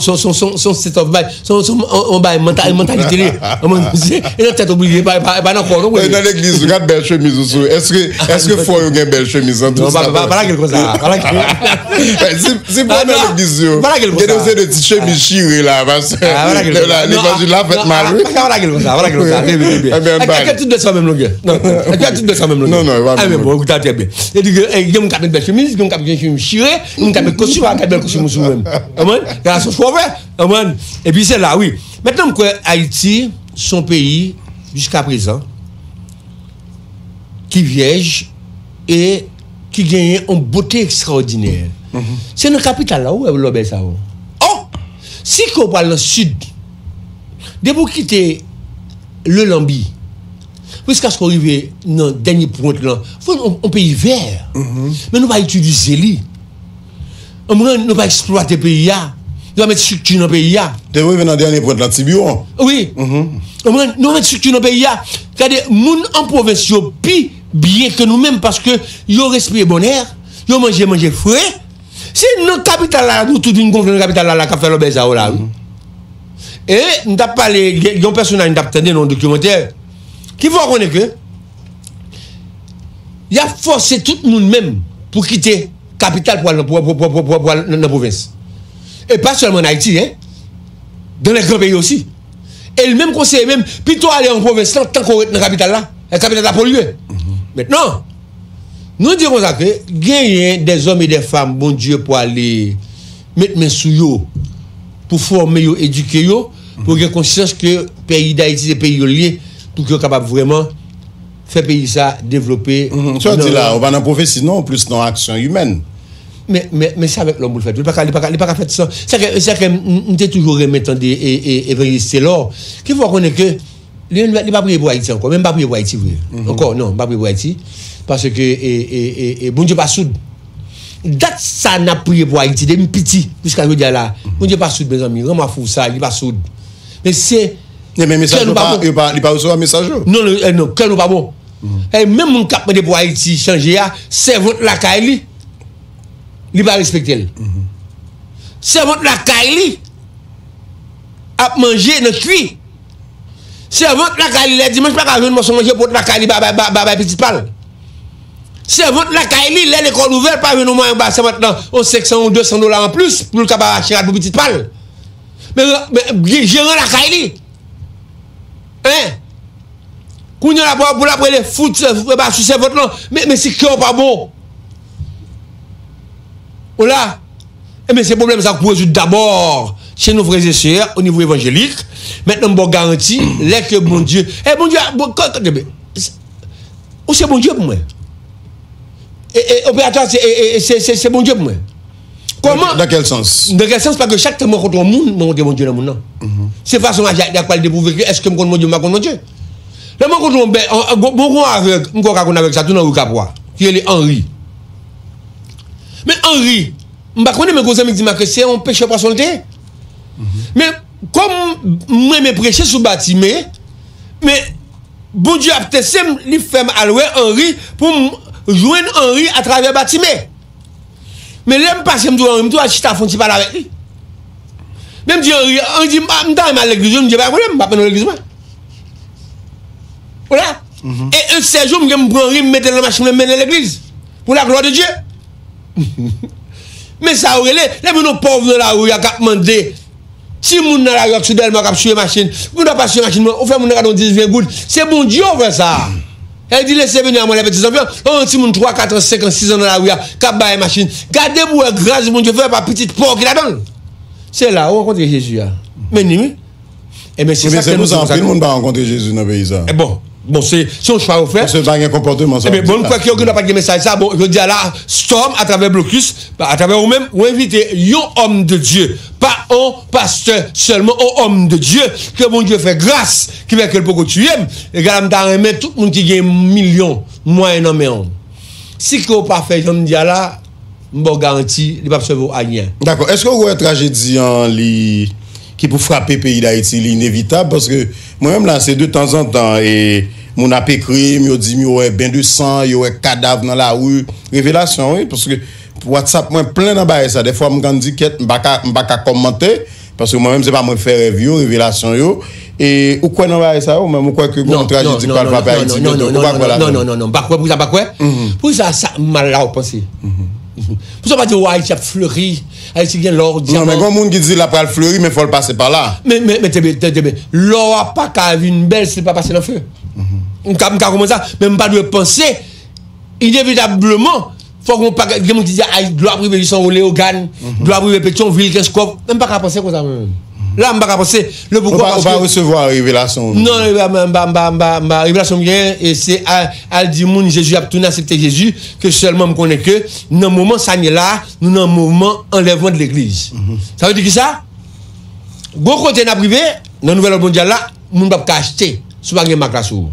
se yon- se yon- se yon- se yon state of mind. Se yon- se yon- yon- yon bagay manta- mantalite li. E nan tèt oblije, e pa e pa- e pa nan kò w non. Nan legliz ou, gad bèl chemiz ou sou. Èske èske frè yo gen bèl chemiz nan tout sa? Pa lage l konsa. Pa lage l konsa. Si pou nan legliz yo, gen de se de ti chemiz chire la, paske levanjil la fèt mal wi. Pa lage l konsa. Pa lage l konsa. Ebyen, ebyen, ak tout de sa menm longè. Non, ak tout de sa menmen. Non, non, e pa menm. Bon, ou ta trè byen. Se di ke, eh, gen moun k ap met bèl chemiz, gen moun k ap gen chemiz chire, gen moun k ap met kostim, ak bèl kostim sou menm. Konprann? Gade sa w fè. Konprann? Epi se la, wi. Mentnan, m kwè Ayiti, se yon peyi, jiska prezan, ki vyèj e ki genyen yon bote ekstraòdinè. Se nan kapital la ou wè lòbèy sa yo. Oh! Si ke w pral nan sid, depi w kite Lelanbi, jiskaske w rive nan dènye pwent lan, fò yon, yon peyi vè. Men nou pa itilize li. Ou konprann? Nou pa eksplwate peyi a. Nou pa met estrikti nan peyi a. Depi w rive nan dènye pwent lan, ti biwon. Wi. Ou konprann? Nou pa met estrikti nan peyi a. Gade, moun an pwovens yo pi byen ke nou menm paske yo respire bòn è, yo manje manje fre. Se nan kapital la, nou tout vin gonfle nan kapital la, la k ap fè lòbèy sa yo la, wi. E m t ap pale, gen yon pèsonaj m t ap tande nan yon dokimantè ki fè w konnen ke y ap fòse tout moun menm pou kite kapital pou al nan, pou, pou, pou, pou, pou al nan, nan pwovens. E pa sèlman an Ayiti, en. Dans les grands pays aussi. E l menm konseye menm, pito ale an pwovens lan, tanke w ret nan kapital la. E kapital la polye. Mentnan, nou di konsa ke genyen dèzòm e dèfanm Bondye pou ale met men sou yo, pou fòme yo, edike yo, pou yo gen konsyans ke peyi Dayiti se peyi yo l ye, pou ke yo kapab vrèman fè peyi sa devlope. Mhm. Sa w di la, ou pa nan pwofesi non, plis nan aksyon imèn. Men, men, men se avèk lòm pou l fèt. Li pa ka, li pa ka, li pa ka fèt san. Sa ke, sa ke m, m te toujou renmen tande e, e, Evanjelis Telor, ki fè w konnen ke li, li pa priye pou Ayiti ankò. Men m pa priye pou Ayiti vre. Ankò, non, m pa priye pou Ayiti. Paske, e, e, e, e, Bondye pa soud. Dat sa n ap priye pou Ayiti, depi m piti, jiska jodi a la. Bondye pa soud, mezanmi. Rann mwa fou sa, li pa soud. Men se, men mesaj yo pa, yo pa, li pa resevwa mesaj yo. Non, non, eh, non, kè nou pa bon. E menm moun k ap mande pou Ayiti chanje a, sèvant lakay li, li pa respekte l. Sèvant lakay li ap manje nan kwi. Sèvant lakay li, lè dimanch pa ka jwenn mòso manje pou lakay li ba, ba, ba, ba, bay pitit pa l. Sèvant lakay li, lè lekòl ouvè, l pa jwenn yon mwayen ba sèvant lan yon senk san, yon de san dola anplis pou l kapab achte rad pou pitit pa l. Men, men, gen jeran lakay li. Hein? Kounye a la, pou, pou l ap rele fout, e, ba sou sèvant lan. Men, men si kè w pa bon. Ou la? Ebyen, se pwoblèm sa pou rezoud dabò chez nos frères et sœurs, o nivo evanjelik. Mentnan, m ba w garanti, lè ke Bondye, e Bondye, bon, kan, kan, ou se Bondye pou mwen. E, e, operatè a, se, e, e, se, se, se Bondye pou mwen. Kòman? Dans quel sens? Dans quel sens? Paske chak tan m rankontre yon moun, m rankontre Bondye nan moun nan. Se fason maji a pral depwouve ke èske m konn Bondye, m pa konn Bondye. Lè m rankontre yon bè, yon, yon, yon, yon avèg, m kwè w ka konn avèg sa tou nan ri Kapwa, ki rele Anri. Men Anri, m pa konnen, men gwo zanmi di m ke se yon pechè pwason l te ye. Men kòm m renmen preche sou Batime, men Bondye ap teste m, li fè m al wè Anri pou m jwenn Anri atravè Batime. Men lè m pase, m di Anri, m tou al chita fè yon ti pale avèk li. Men m di Anri, Anri di m, "Ah, m ta renmen al legliz, wi." M di, "Pa gen pwoblèm, m p ap mennen w legliz mwen." Ou la? E yon sèl jou, m gen m pran Anri, m mete l nan machin mwen, m mennen l legliz. Pou la glwa de Dye. Men sa yo rele, lè moun yon pòv nan lari a k ap mande, timoun nan lari a k sou Dèlma k ap swive machin, moun ap swive machin mwen, ou fè moun nan gade yon dis, ven goud. Se Bondye ou fè sa. El di, "Laissez venir à moi les petits enfants." Yon timoun twa, kat an, senk an, sis an nan lari a, k ap bay machin. Gade pou wè gras Bondye fè pa pitit pòv ki ladan l. Se la ou rankontre Jezi a. Men ni wi. Ebyen, se sa ke nou di konsa. Anpil moun pa rankontre Jezi nan peyi sa. E bon, bon, se, se yon chwa yo fè. Paske pa gen konpòteman sa. Ebyen, bon, m kwè ke yo gen dwa pa t gen mesaj sa. Bon, jodi a la, Storm, atravè Blocus, atravè ou menm, ou envite yon homme de Dieu, pa yon pastè sèlman, yon homme de Dieu, ke Bondye fè gras, ki fè ke l poko tiye m. Egal, m ta renmen tout moun ki gen milyon mwayen nan men w. Si ke w pa fè jan m di a la, m ba w garanti, li p ap sèvi w a anyen. Dakò. Èske w wè trajedi an, li, ki pou frape peyi Dayiti, li inevitab? Paske mwen menm la, se de tanzantan, e moun ap ekri m, yo di m yo wè ben de san, yo wè kadav nan lari. Revelasyon, wi, paske WhatsApp mwen plen nan bagay sa. Dèfwa, m konn di, "Kèt, m pa ka, m pa ka kòmante." Paske mwen menm, se pa mwen k fè rèv yo, revelasyon yo. E ou kwè nan bagay sa yo, ou menm ou kwè ke gon trajedi k pral frape Ayiti byento? Ou pa kwè ladan? Non, non, non, non, non, m pa kwè pou sa, m pa kwè. Pou sa, sa mal la w panse. Pou sa pa di, wa, Ayiti ap fleri, Ayiti gen lò, dyaman. Non, men gen moun ki di l ap pral fleri, men fò l pase pa la. Men, men, men, tande byen, tande byen. Lò a pa ka vin bèl si l pa pase nan fe. M ka, m ka konprann sa, men m pa dwe panse, inevitableman, fòk yon pakèt, gen moun ki di, ay, dlo ap rive jis anwo Leyogàn, dlo ap rive Petyonvil, Kenskòf. Men m pa ka panse konsa, mwen menm. La, m pa ka panse. Le Ou pa, poukwa, ou pa paske resevwa revelasyon. Non, m pa, m pa, m pa, m pa, m pa, revelasyon m gen, e se al, al di moun Jezi ap tounen, aksepte Jezi, ke sèlman m konnen ke nan moman sa n ye la, nou nan moman anlèvman de legliz. Sa vle di ki sa? Gon kote n ap rive, nan nouvèl òd mondyal la, moun p ap ka achte si w pa gen mak la sou ou.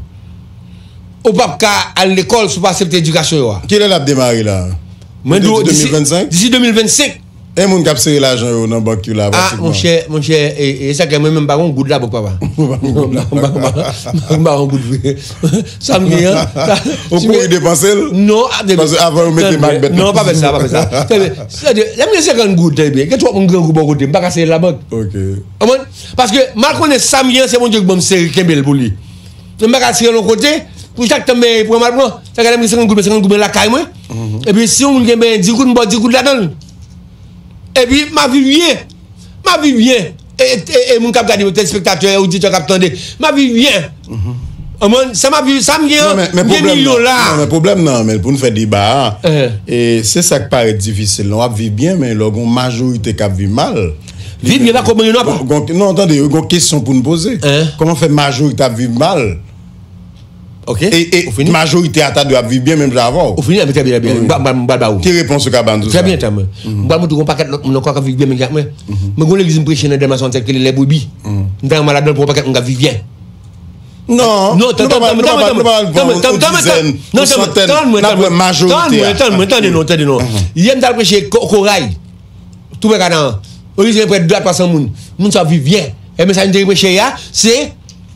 Ou p ap ka al lekòl si w pa aksepte edikasyon yo a. Kilè l ap demare la? Mwen di w, disi, disi de mil vennsenk? Disi de mil vennsenk. E moun k ap sere lajan yo nan bank yo la, ah, pratikman. Monchè, monchè, e, e sa ke mwen menm m pa gon goud la bank, papa. Ou pa gon goud la. M pa, m pa, m pa gon goud vre. Sa m gen an. Ou kouri depanse l? Non, a, de, paske avan yo mete mak bèt. Non, pa fè sa, pa fè sa. Tande, tande, lè m gen senkant goud, tande byen, gen twòp moun grangou bò kote m, m pa ka sere l labank. Ok. Konprann? Paske m al konnen sa m gen an, se Bondye ki ban m sere, kenbe l pou li. Men m pa ka sere l yon kote, pou chak tan m benyen pran m al pran. Sa ka lè m gen senkant goud, men senkant goud mwen lakay mwen. Epi si yon moun gen benyen dis goud, m ba w dis goud ladan l. Epi m ap viv byen. M ap viv byen. E, e, e, e moun k ap gade yo, telespektatè, oditè k ap tande, m ap viv byen. Konprann? Sa m ap viv, sa m gen an, m gen milyon la. Non, men pwoblèm nan, non, men pwoblèm nan, men pou n fè deba a, e, se sa k parèt difisil la. W ap viv byen, men lè w gen yon majorite k ap viv mal. Viv byen pa kòb mwen non, pa. Gon, non, tande, gon kesyon pou n poze. Kòman fè majorite ap viv mal? Ok. E, e majorite a ta dwe ap viv byen menm jan avè w. Ou fini, trè byen, trè byen. Wi. M ba, m ba, m ba, m ba ou. Ki repons ou ka ban nou sou sa? Trè byen, tanmen. M pral montre w yon pakèt lòt moun ankò k ap viv byen menm jan ak mwen. Men gon legliz m preche nan Dèlma swasannsèt ki rele Les Brebis. M ta renmen al ladan l pou yon pakèt moun k ap viv byen. Non, non, nou pa pral, nou pa pral pran yon dizèn, yon santèn, n ap pran majorite a. Tann mwen, tann mwen, tande non, tande non. Yè m t al preche Ko-, Koray. Tou prè Kanaran. Olivye prè de a twa san moun. Moun sa ap viv byen. E mesaj m te preche a, se,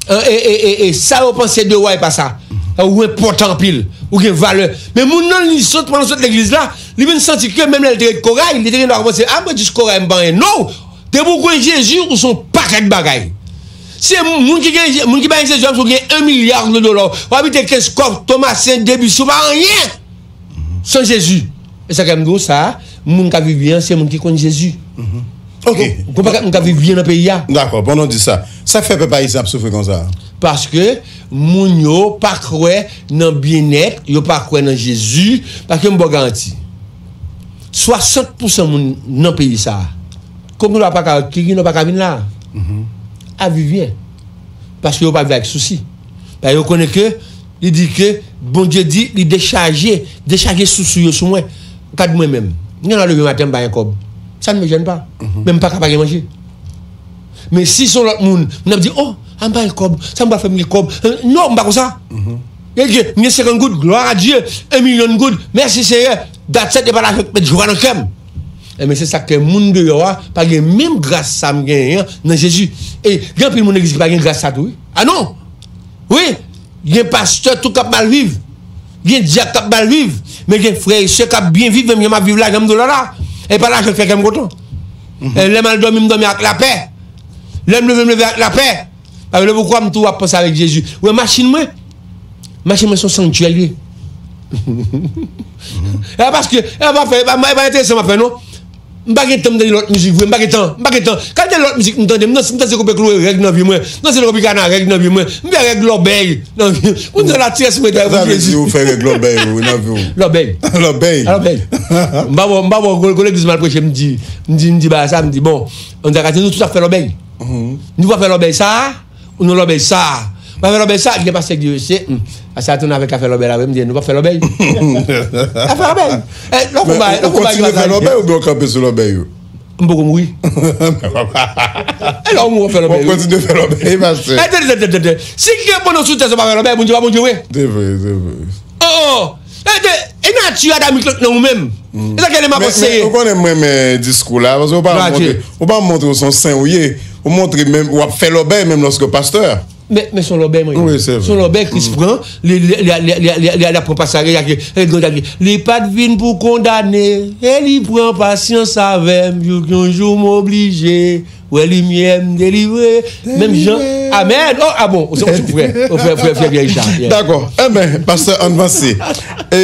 e, e, e, e, e, sa yo panse de ou a e pa sa. Ou enpòtan anpil. Ou gen valè. Men moun nan, li sot, pandan l sot legliz la, li vin santi ke menm lè l te ret Koray, li te gen dwa panse, a, mwen jis Koray, m pa anyen. Non! Depi w gen Jezi, ou se yon pakèt bagay. Se moun ki gen, moun ki pa gen Jezi, menm si w gen yon milya de dola, w abite Kenskòf, Tomasen, Debussy, ou pa anyen. San Jezi. E sa k fè m di w sa, moun k ap viv byen an, se moun ki konn Jezi. Ok. Gon pakèt moun k ap viv byen nan peyi a. Dakò, pandan w di sa, sa k fè pèp ayisyen ap soufri konsa? Paske moun yo pa kwè nan byennèt, yo pa kwè nan Jezi, paske m ba w garanti. Swasant pousan moun nan peyi sa a, ki gen dwa pa ka, ki gen dwa pa ka vin la a, ap viv byen. Paske yo pa viv avèk sousi. Paske yo konnen ke, li di ke, Bondye di, li dechaje, dechaje sousi yo sou mwen. Gad mwen menm. M gen dwa leve maten, m pa gen kòb. Ça ne me gêne pas. Men m pa ka pa gen manje. Men si se yon lòt moun, moun ap di, oh, a m pa gen kòb, sa m pral fè m gen kòb? Euh, non, m pa konsa. Gen, gen, m gen senkant goud, glwa a Dye, yon milyon goud, mèsi Seyè, that's it, e pa lajan k met jwa nan kè m. Enben, se sa k fè moun deyò a pa gen menm gras sa m genyen an nan Jezi. E gen anpil moun legliz ki pa gen gras sa tou, wi. A non! Wi, gen pastè tou k ap mal viv. Gen dyak k ap mal viv. Men gen frè e sè k ap byen viv, menm jan m ap viv la, jan m di w la la. E pa lajan k fè kè m kontan. E lè m al dòmi, m dòmi ak lapè. Lè m leve, m leve ak lapè. Paske le poukwa m tou ap panse avèk Jezi. Ou wè machin mwen? Machin mwen se yon sanktyè li ye. E pa paske, e pa fè, e pa, e pa enteresan m ap fè non. M pa gen tan m tande lòt mizik vre, m pa gen tan, m pa gen tan. Kalite lòt mizik m tande, m danse, m danse konpe kloure règ nan vi mwen. M danse Tropicana règ nan vi mwen. M fè règ lòbèy nan vi mwen. Moun sa la tire sou mwen pou Jezi. Sa vle di ou fè règ lòbèy ou nan vi w? Lòbèy. Lòbèy. Lòbèy. M pa bon, m pa bon, gwo, gwo legliz m al preche, m di, m di, m di bagay sa, m di, bon, on dirait nou tout ap fè lòbèy. Nou pa fè lòbèy sa a, ou nan lòbèy sa a. Pa fè lòbèy sa, gen pastè ki di, mesye, hmm, pastè a tounen avèk afè lòbèy la vre, m di, nou pa fè lòbèy. Afè lòbèy. Eh, lè w konba, lè w konba ki pase. Ou kontinye fè lòbèy oubyen w kanpe sou lòbèy ou? M poko mouri. E lè w mouri, w fè lòbèy, wi. Ou kontinye fè lòbèy, pastè. Eh, tande, tande, tande. Si gen bonè sou tè, sa pa fè lòbèy, Bondye pa Bondye vre. Se vre, se vre. Oh, oh. E de, e nati Adamik lan nan ou menm. E sa k fè lè m ap anseye. Men, men, ou konnen m renmen diskou la, paske ou pa montre, ou pa montre w se yon sen ou ye. Ou montre menm, w ap fè lòbèy menm lòske w pastè. Men, men se yon lòbèy mwen ye. Wi, se vre. Se yon lòbèy Kris pran, li, li, li, li ap pran pasyans, li pa t vin pou kondane, e li pran pasyans avè m, jouk yon jou m oblije. Wè limyè m delivre. Menm jan. Amèn. Oh, ah bon, ou se, ou se frè. Ou frè, frè, frè Pierre Richard. Yeah. Dakò. Enben, pastè, ann vanse. E,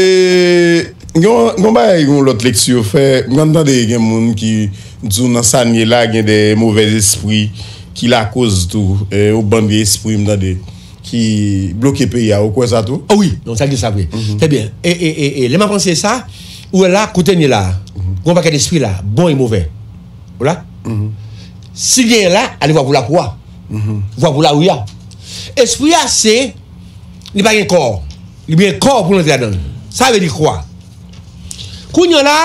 Gon, gon bagay, gon lòt lekti yo fè. Mwen tande gen moun ki di w nan sa n ye la, gen de movèz espri ki lakoz tou, e, yon bann de espri, m tande, ki bloke peyi a. Ou kwè sa tou? Oh wi, non, sa gen sa vre. Trè byen. E, e, e, e, lè m ap panse sa, ou wè la, kote n ye la, gon pakèt espri la, bon e movè. Ou la? Si genyen la, ale vwa pou lakou a. Vwa pou lari a. Espri a se, li pa gen kò. Li gen kò pou l antre ladan l. Sa vle di kwa? Kounye a la,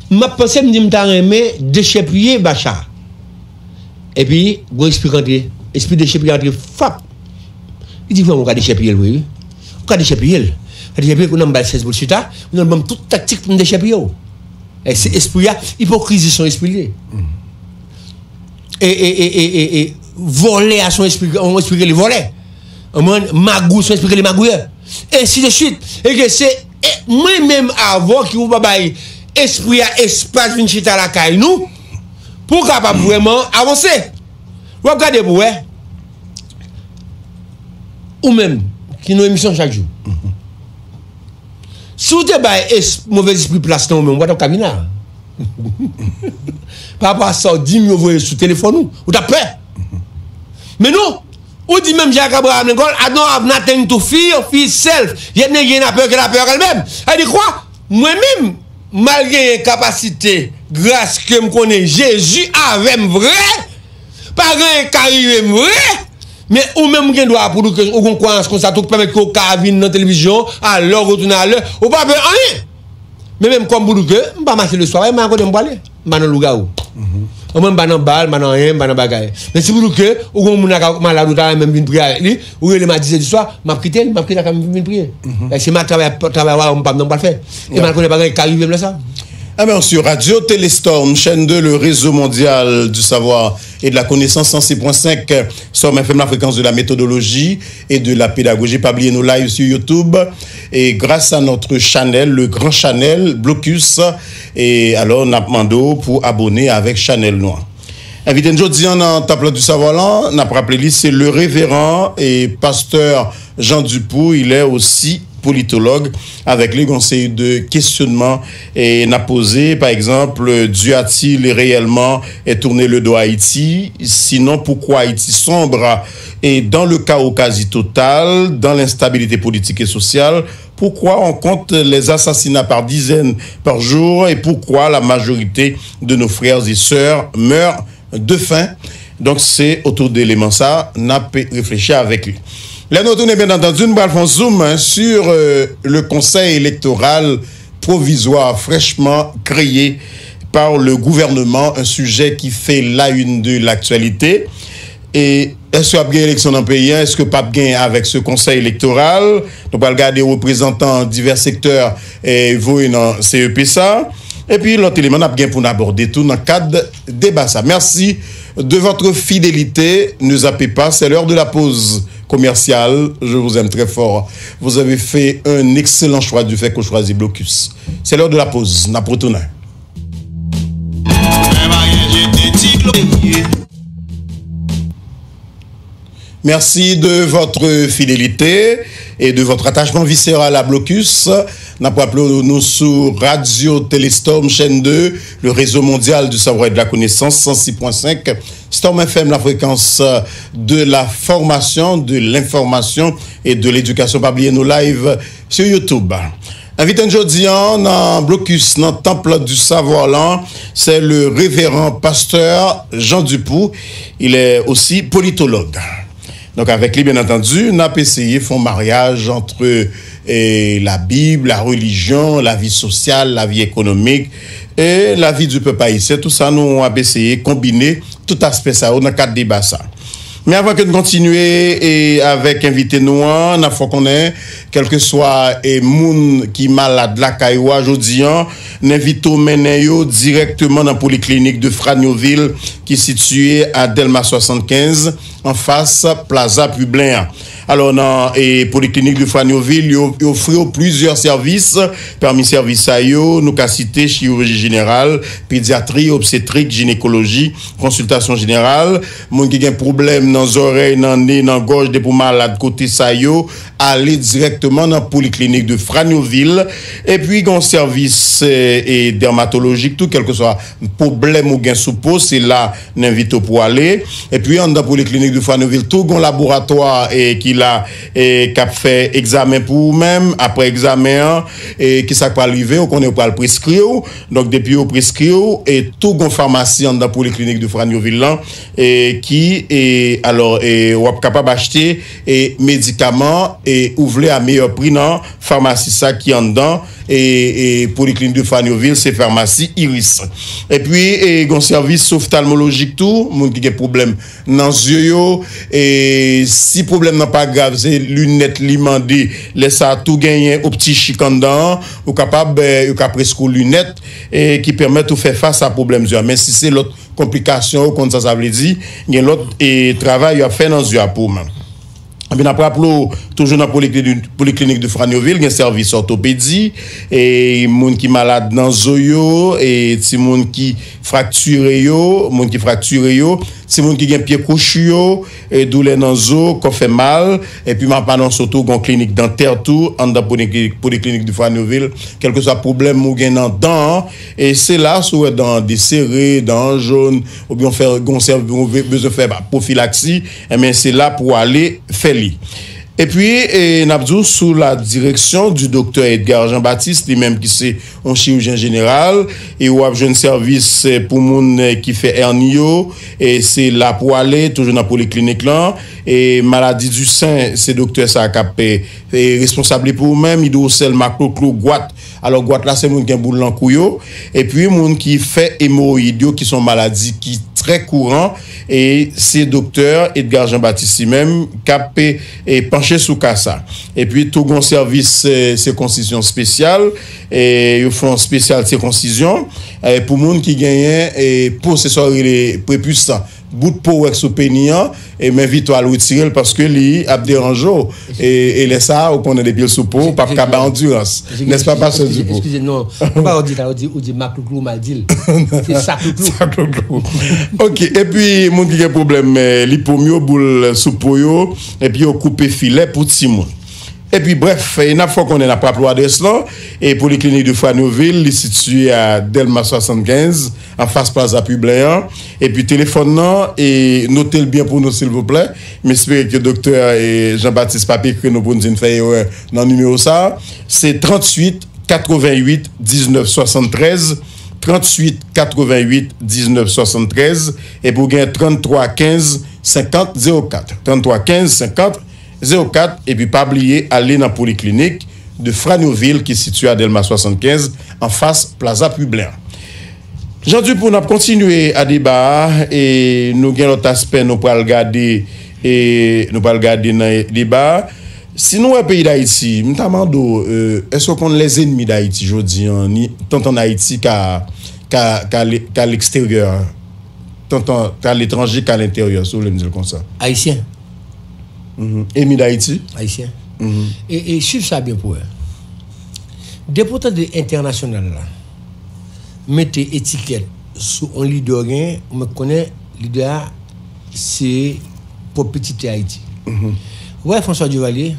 m ap panse, m di m ta renmen dechèpiye Bacha. Epi, gwo espri k antre. Espri dechèpiye antre, fap. Li di, vrèman, ou ka dechèpiye l vre, wi. Ou ka dechèpiye l. Ou ka dechèpiye l, kounye a m ba l sèz boul chita, kounye a l ban m tout taktik pou m dechèpiye w. E se espri a, ipokrizi se yon espri li ye. E, e, e, e, e, e, vòlè a se yon espri, yon espri ki rele vòlè. Konprann? Magou se yon espri ki rele magouyè. Ensi de swit. E ke se, e, mwen menm avè w ki ou pa bay espri a espas vin chita lakay nou, pou w kapab vrèman avanse. W ap gade pou wè. Ou menm, ki nan emisyon chak jou. Si w te bay es-, movèzespri plas nan ou menm, ou pa t ap ka vin la. Pa rapò a sa w di m yo voye sou telefòn ou, ou t ap pè. Men non, ou di menm jan ak Abraham Lincoln, "I don't have nothing to fear, fear itself." Yet nèg gen la peur que la peur elle-même. Sa vle di kwa? Mwen menm, malgre gen kapasite, gras ke m konnen Jezi avè m vre, pa gen anyen k ka rive m vre, men ou menm ou gen dwa pou di ke ou gon kwayans konsa tou ki pèmèt ke ou ka vin nan televizyon, alè w retounen alè, ou pa pè anyen. Men menm kòm pou di ke m pa mache leswa, m pa kote m prale, m pa nan lougawou. Mwen m pa nan bal, m pa nan anyen, m pa nan bagay. Men si pou di ke ou gon moun la k malad, ou ta renmen m vin priye avèk li, ou rele m a dis è di swa, m ap kite l, m ap kite l ak m vin priye. Paske m a travay, travay wawon pa m nan m pral fè. E m al konnen pa gen anyen k ka rive m lè sa. Ah ben, sur Radio Téléstorm, chaîne deux, le réseau mondial du savoir et de la connaissance, cent six point cinq Storm F M, la fréquence de la méthodologie et de la pédagogie. Pa bliye nou live sur YouTube et grâce à notre channel, le grand channel Blocus. E alò, n ap mande w pou abone avèk chanèl nou an. Envite n jodi a nan Temple du Savoir lan, n ap raple li, se le révérend et pasteur Jean Dupoux, il est aussi politologue. Avèk li, gon seri de kesyonnman e n ap poze. Pa egzanp, Dieu a-t-il réellement tourné le dos à Haïti? Sinon, pourquoi Haïti sombre et dans le chaos quasi total, dans l'instabilité politique et sociale? Pourquoi on compte les assassinats par dizaines par jour et pourquoi la majorité de nos frères et sœurs meurent de faim? Donk, se otou de eleman sa, n ap reflechi avèk li. Lè nou retounen, byen antandi, nou pral fè yon zoom, hein, sur, euh, le Conseil électoral provisoire fraîchement créé par le gouvernement, un sujet qui fait la une de l'actualité. E èske ap gen eleksyon nan peyi a? Èske p ap gen avèk se konsèy elektoral? Nou pral gade reprezantan divès sektè, eh, voye nan C E P sa. Epi lòt eleman n ap gen pou n abòde tou nan kad deba sa. Merci de votre fidélité. Ne zappez pas, c'est l'heure de la pause commerciale. Je vous aime très fort. Vous avez fait un excellent choix du fait que vous choisissez Blocus. C'est l'heure de la pause. N ap retounen. Merci de votre fidélité et de votre attachement viscéral à Blocus. N ap raple nou sou Radio Téléstorm, chaîne deux, le réseau mondial du savoir et de la connaissance, cent six point cinq Storm F M, la fréquence de la formation, de l'information et de l'éducation. Pa bliye nou live sur YouTube. Envite n jodi a nan Blocus, nan Temple du Savoir lan, c'est le révérend pasteur Jean Dupoux. Il est aussi politologue. Donk, avèk li, byen antandi, n ap eseye fè yon maryaj ant, eh, la Bible, la religion, la vie sociale, la vie économique et la vie du peuple haïtien. Tout sa, nou ap eseye konbine tout aspè sa yo nan kad deba sa. Men avan ke n kontinye, eh, avèk envite nou an, n ap fè w konnen, kèlkeswa, eh, moun ki malad lakay ou a jodi an, n envite w mennen yo dirèkteman nan poliklinik de Franyovil ki sitiye a Dèlma swasannkenz, anfas Plaza Piblen an. Alò, nan e, Poliklinik de Franyovil, yo, yo ofri w plizyè sèvis. Pami sèvis sa yo, nou ka site chiriji jeneral, pedyatri, obstetrik, jinekoloji, konsiltasyon jeneral. Moun ki gen pwoblèm nan zòrèy, nan ne, nan gòj, depi w malad kote sa yo, ale dirèkteman nan Poliklinik de Franyovil. Epi, gen yon sèvis e, e, dèmatolojik tou, kèlkeswa pwoblèm ou gen sou po, se la n envite w pou ale. Epi, anndan Poliklinik de Franyovil tou, gen yon laboratwa e, ki la e, k ap fè egzamen pou ou menm. Apre egzamen an, e, ki sa k pral rive? Ou konnen yo pral preskri w. Donk, depi yo preskri w, e tou gen yon famasi anndan Poliklinik de Franyovil lan e, ki, e, alò, e, w ap kapab achte e, medikaman e, ou vle a meyè pri nan famasi sa ki anndan e, e, Poliklinik de Franyovil, se famasi Iris. Epi, e, gen yon sèvis oftalmolojik tou, moun ki gen pwoblèm nan zye yo. E, si pwoblèm nan pa grav, se linèt li mande, lè sa a tou genyen opti chik anndan an, ou kapab, e, yo ka preskri w linèt e, ki pèmèt ou fè fas a pwoblèm zye a. Men si se lòt konplikasyon, ou konn sa sa vle di, gen lòt e, travay y ap fè nan zye a pou ou menm. Epi n ap raple w, toujou nan Poliklinik, Poliklinik de Franyovil, gen sèvis òtopedi, e moun ki malad nan zo yo, e timoun ki fraktire yo, moun ki fraktire yo, timoun ki gen pye kwochi yo, e doulè nan zo, kò fè mal, epi m ap anonse w tou, gen yon klinik dantè tou, anndan Poliklinik, Poliklinik de Franyovil, kèlkeswa pwoblèm ou gen nan dan an, e se la, si w wè dan an desere, dan an jòn, oubyen w fè, gen yon sèvis, ou bezwen fè pwofilaksi, enben, se la pou w ale fè li. Epi, e, n ap di w sou la direksyon di doktè Edgar Jean Baptiste, li menm ki se yon chirijyen jeneral, e w ap jwenn sèvis e, pou moun e, ki fè èni yo, e se la pou w ale, toujou nan poliklinik lan. E maladi di sen, se doktè sa k ap e, e, responsab li pou ou menm, idwosèl, makloklou, gwat. Alò, gwat la, se moun ki gen boul nan kou yo. Epi, moun ki fè emowoyid yo, ki se yon maladi ki trè kouran, e se doktè Edgar Jean Baptiste li menm k ap e, e, panche sou ka sa. Epi, tou gen yon sèvis e, sikonsizyon espesyal, e yo fè yon espesyal sikonsizyon e, pou moun ki genyen e, po, se sa yo rele prepis la. Bout po w wè k sou peni an, e m envite w al retire l paske li ap deranje w. E, e lè sa a, ou konnen depi l sou po, w p ap ka bay andirans. Nèspa, pastè Dupo? Eskize, non. Ou pa di la, ou di, ou di maklouklou, ou mal di l. Se saklouklou. Saklouklou. Ok, epi moun ki gen pwoblèm e, lipom yo, boul sou po yo, epi yo koupe filè pou timoun. Epi brèf, e n ap fè w konnen, n ap raple w adrès lan, e Poliklinik de Franyovil, li sitiye a Dèlma swasannkenz, anfas Plaza Piblen an. Epi telefòn nan, e note l byen pou nou, silvouplè. M espere ke doktè e Jean Baptiste p ap ekri nou pou n di n fè erè nan nimewo sa a. Se tranntuit katrevennuit diznèf swasanntrèz, tranntuit katrevennuit diznèf swasanntrèz, epi w gen tranntwa kenz senkant zewo kat. Tranntwa kenz senkant zewo kat, epi pa bliye ale nan Poliklinik de Franyovil ki sitiye a Dèlma swasannkenz, anfas Plaza Piblen an. Jan di pou n ap kontinye a deba a, e nou gen lòt aspè nou pral gade, e nou pral gade nan deba a. Si nou wè peyi Dayiti, m ta mande w, e, èske w konn lèzennmi Dayiti jodi an, ni tantan Ayiti ka, ka, ka le-, ka leksteryè, tantan ka letranje, ka lenteryè, si w vle m di l konsa? Ayisyen. Mhm. Enmi Dayiti? Ayisyen. Mhm. E, e swiv sa byen pou wè. Depi w tande entènasyonal la mete etikèt sou yon lidè w genyen, ou mèt konnen lidè a se pwòp pitit tè Ayiti. Mhm. Ou wè François Duvalier,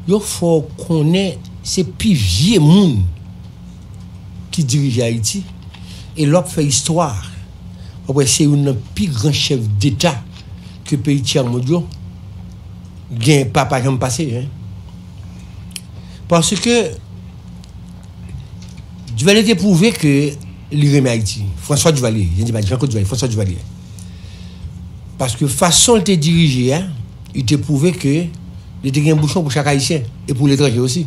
yo fè w konnen se pi vye moun ki dirije Ayiti. E lè w ap fè istwa, w ap wè se youn nan pi gran chèf deta ke peyi tyèmond yo gen, pa, pa janm pase, en. Paske Duvalier te pwouve ke li renmen Ayiti. François Duvalier, jan di pa Jean-Claude Duvalier, François Duvalier. Paske fason l te dirije a, li te pwouve ke li te gen bouchon pou chak Ayisyen e pou letranje osi.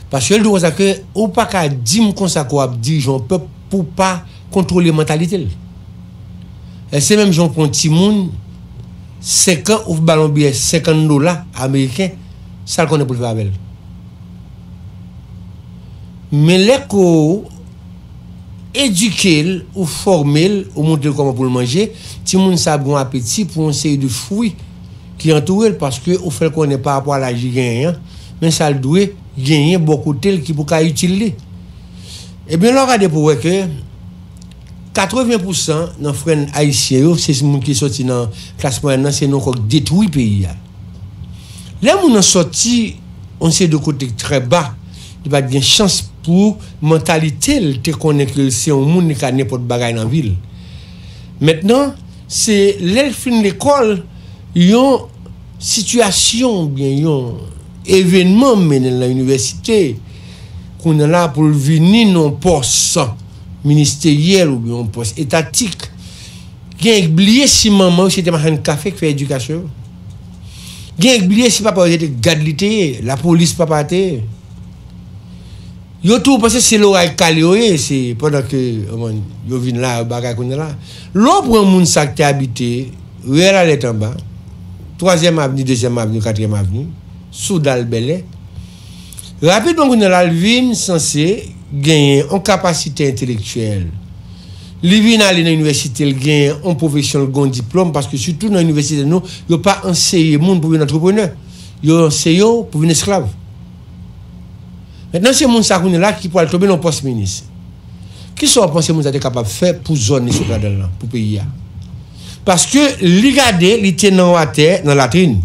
Paske l di w konsa ke ou pa ka di m konsa ke w ap dirije yon pèp pou w pa kontwole mantalité l. E se menm jan w pran yon timoun senk an, ou ba l yon biyè senkant dola ameriken, sa l konnen pou l fè avè l. Men lè ke w edike l, ou fòme l, ou montre l kòman pou l manje, timoun sa ap gen yon apeti pou yon seri de fwi ki antoure l, paske ou fè l konnen pa rapò a laj li genyen an, men sa l dwe genyen bò kote l ki pou ka itil li. Ebyen, lè w gade pou w wè ke katreven pousan nan frè n ayisyen yo, se moun ki soti nan klas mwayèn nan, se nou ankò k detwi peyi a. Lè moun nan soti yon seri de kote trè ba, li pa t gen chans pou mantalite l te konnen ke l se yon moun li ka nenpòt bagay nan vi l. Mentnan, se lè l fin lekòl, yon sitiyasyon oubyen yon evènman mennen l nan inivèsite, kounye a la pou l vini nan yon pòs ministeryèl oubyen yon pòs etatik. Gen k bliye si manman yo se te machann kafe k fè edikasyon yo. Gen k bliye si papa yo se te gad li te ye, lapolis papa te ye. Yo tou panse se loray kale yo ye, se pandan ke, kòman, yo vin la, yo bagay kounye a la. Lè w pran moun sa k te abite riyèl Alèt Anba, twazyèm avni, dezyèm avni, katriyèm avni, sou dal Bèlè, rapidman kounye a la, l vin sanse genyen yon kapasite entelektyèl. Li vin ale nan inivèsite, l genyen yon pwofesyon, l gen yon diplòm, paske sitou nan inivèsite nou, yo pa anseye moun pou vin antreprenè. Yo anseye w pou vin esklav. Mentnan, se moun sa kounye a la ki pral tonbe nan pòs minis. Kisa w panse moun sa te kapab fè pou zòn li sot ladan l lan, pou peyi a? Paske li gade, li te nan watè, nan latrin.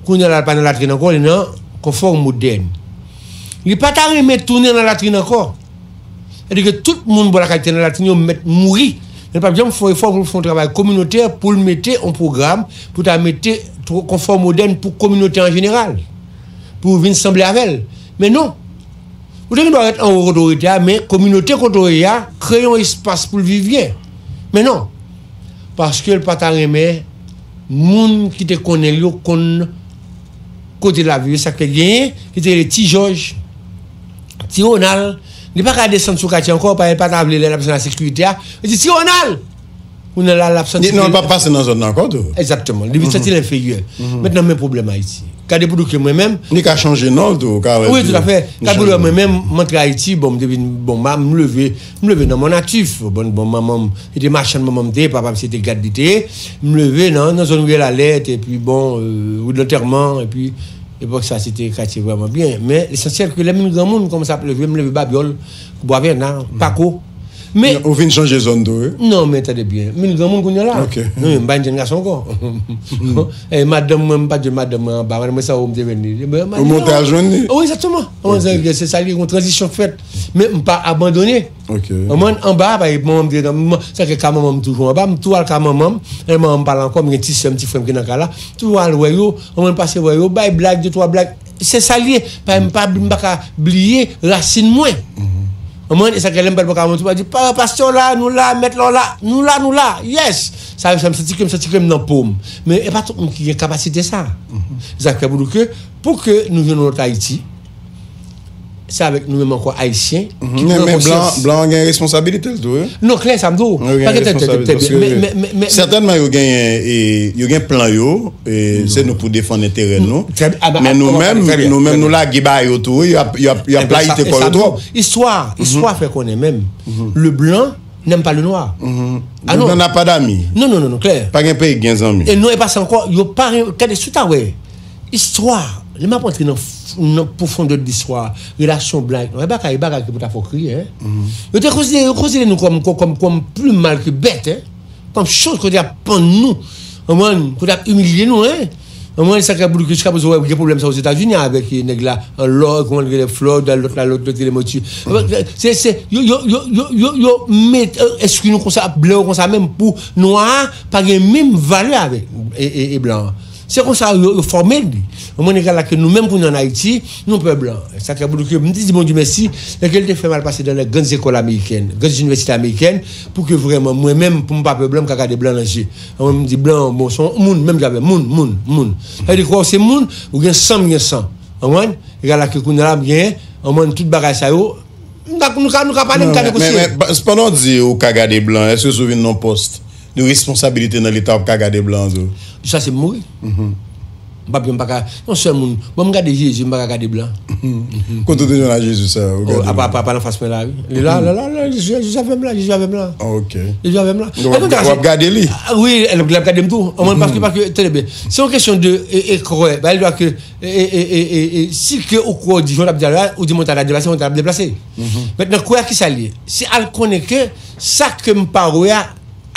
Kounye a la, l pa nan latrin ankò, li nan konfò modèn. Li pa ta renmen tounen nan latrin ankò. Sètadi ke tout moun bò lakay ki te nan latrin yo mèt mouri. Men l p ap janm fè yon efò pou l fè yon travay kominotè, pou l mete yon pwogram, pou ta mete tro-, konfò modèn pou kominote an jeneral. Pou vin sanble avè l. Men non. Ou te gen dwa ret anwo kote w rete a, men kominote kote w ye a, kreye yon espas pou l viv byen. Men non. Paske l pa ta renmen moun ki te konnen l yo konn kote l ap viv, sa k te genyen, ki te rele Ti Jòj, Ti Wonal, li pa ka desann sou katye ankò, pa, li pa ta vle lè l ap desann nan sekirite a, li di, "Ti Wonal!" Kounye a la, l ap santi Li, non, li pa pase nan zòn nan ankò, tou. Egzakteman. Li vin santi l enferyè. Mentnan, men pwoblèm Ayiti. Gade pou di ke mwen menm, Li ka chanje non l, tou, ou ka wè Wi, di, toutafè. Li Gade pou di chanje mwen non. menm, m antre Ayiti, bon, m te vin, bon, ma, m leve, m leve nan Mòn Natif. Bon, bon, manman m, se te machann manman m te ye, papa m se te gad li te ye. M leve nan, nan zòn riyèl Alèt, epi, bon, euh, wout lantèman, epi, epòk sa, se te katye vrèman byen. Men, lesansyèl ke lè m vin granmoun, m kòmanse ap leve, m leve Babyòl, Bwa Vèna, Pako. Men Ou vin chanje zòn tou, wi? Non, men tande byen. M vin granmoun kounye a la. Ok. Wi, m pa yon jèn gason ankò. E madanm mwen, m pa t jwenn madanm mwen anba. Madanm mwen, se anwo m te jwenn li. Ou monte al jwenn li? Wi, egzakteman. Mwen, se, se sa, li yon tranzisyon k fèt. Men m pa abandone. Ok. Mwen, anba, pa egzanp, manman m te nan, sa ke ka manman m toujou anba, m tou al ka manman m. E manman m pa la ankò, m gen ti sè m, ti frè m ki nan kay la. Toujou al wè yo, mwen pase wè yo, bay blag, de twa blag. Se sa l ye. Pa, m pa, m pa ka bliye rasin mwen. Konprann? E sa k fè lè m pral bò ka mwen tou, pa di, "Pa, pastè la, nou la, mèt la, la, nou la, nou la." Yes. Sa, sa m santi ke, m santi ke m nan po m. Men e pa tout moun ki gen kapasite sa. E sa k fè pou nou ke, pou ke nou jwenn yon lòt Ayiti, se avèk nou menm ankò Ayisyen ki Men, pran men blan, konsyans. blan an gen responsabilite l tou, wi. Non, klè, sa m di w. Yo gen Pa gen tèt, tèt, responsabilite, tèt, paske men, men, men, men, sètènman yo genyen, e, yo gen plan yo, e, se nou pou defann enterè nou. Trè byen. Ah, ben, Men nou ah, menm, trè byen, nou menm, trè nou byen. lage ba yo tou, wi, y ap, y ap, y ap Ebyen, sa, layite e kò sa yo twòp. tou, istwa, istwa fè konnen menm. Le blanc n'aime pas le noir. Ah Le non. blanc n'a pas d'amis. Non, non, non, non, klè. Pa gen peyi k gen zanmi. E non, e pa sa ankò, yo pa ren-, gade, si w ta wè, istwa, lè m ap antre nan, nan pwofondè de listwa, relasyon blan ak nwa, e bagay, e bagay ki pou ta fè w kriye, en. Yo te konsidere, yo konsidere nou kòm, kòm, kòm, kòm pli mal ke bèt, en. Kòm choz kote y ap pann nou, konprann, kote y ap imilye nou, en. Konprann, sa k ap boule ke jiska prezan, wè, gen pwoblèm sa Ozetazini avèk, eh, nèg la, an lò, kòman l rele, Floyd, lòt la, lòt, lòt, rele Moti. Se, se, yo, yo, yo, yo, yo, yo met, eh, enskri nou konsa, blan yo konsa menm pou nwa a pa gen menm valè avèk, e, e, e blan an. Se konsa yo, yo fòme li. Mwen, nèg la ke nou menm pou nou ann Ayiti, nou pè blan. Sa k fè pou nou ke m te di Bondye mèsi, lè ke l te fè m al pase dans les grandes écoles américaines, grandes universités américaines, pou ke vrèman mwen menm, pou m pa pè blan, m ka gade blan nan je. Mwen, m di blan, bon, se yon moun, menm jan avè m, moun, moun, moun. Sa vle di, kwa w se moun, ou gen san, m gen san. Konprann? Egal a ke kounye a la, m gen, konprann, tout bagay sa yo, nou ka, nou ka, nou ka pale, nou ka Non, men, men, negosye. men, pa-, pandan w di ou ka gade blan, èske si w vin nan pòs de responsabilite nan Leta, w ap ka gade blan an tou? Jiska se m mouri. M p ap, m pa ka, yon sèl moun. Bon, m gade Jezi, m pa ka gade blan. Kote w te jwenn a Jezi sa? Ou Oh, gade apa, li? Apa, apa nan fas mwen la, wi. Li la, la, la, la, Jezi, Jezi avè m la, Jezi avè m la. Ah, ok. Jezi avè m la. Donk, w ap, w ap gade li? Ah, wi, l ap gade m tou. Anmwen, paske, paske, tande byen. Se yon kesyon de, e, e, kwè. Ba, li dwa ke, e, e, e, e, e, si ke ou kwè, ou di, jan w ap di la, ou di, montann la deplase, montann la deplase. Mentnan, kwè a ki sa l ye? Se al konnen ke sa ke m pa wè a,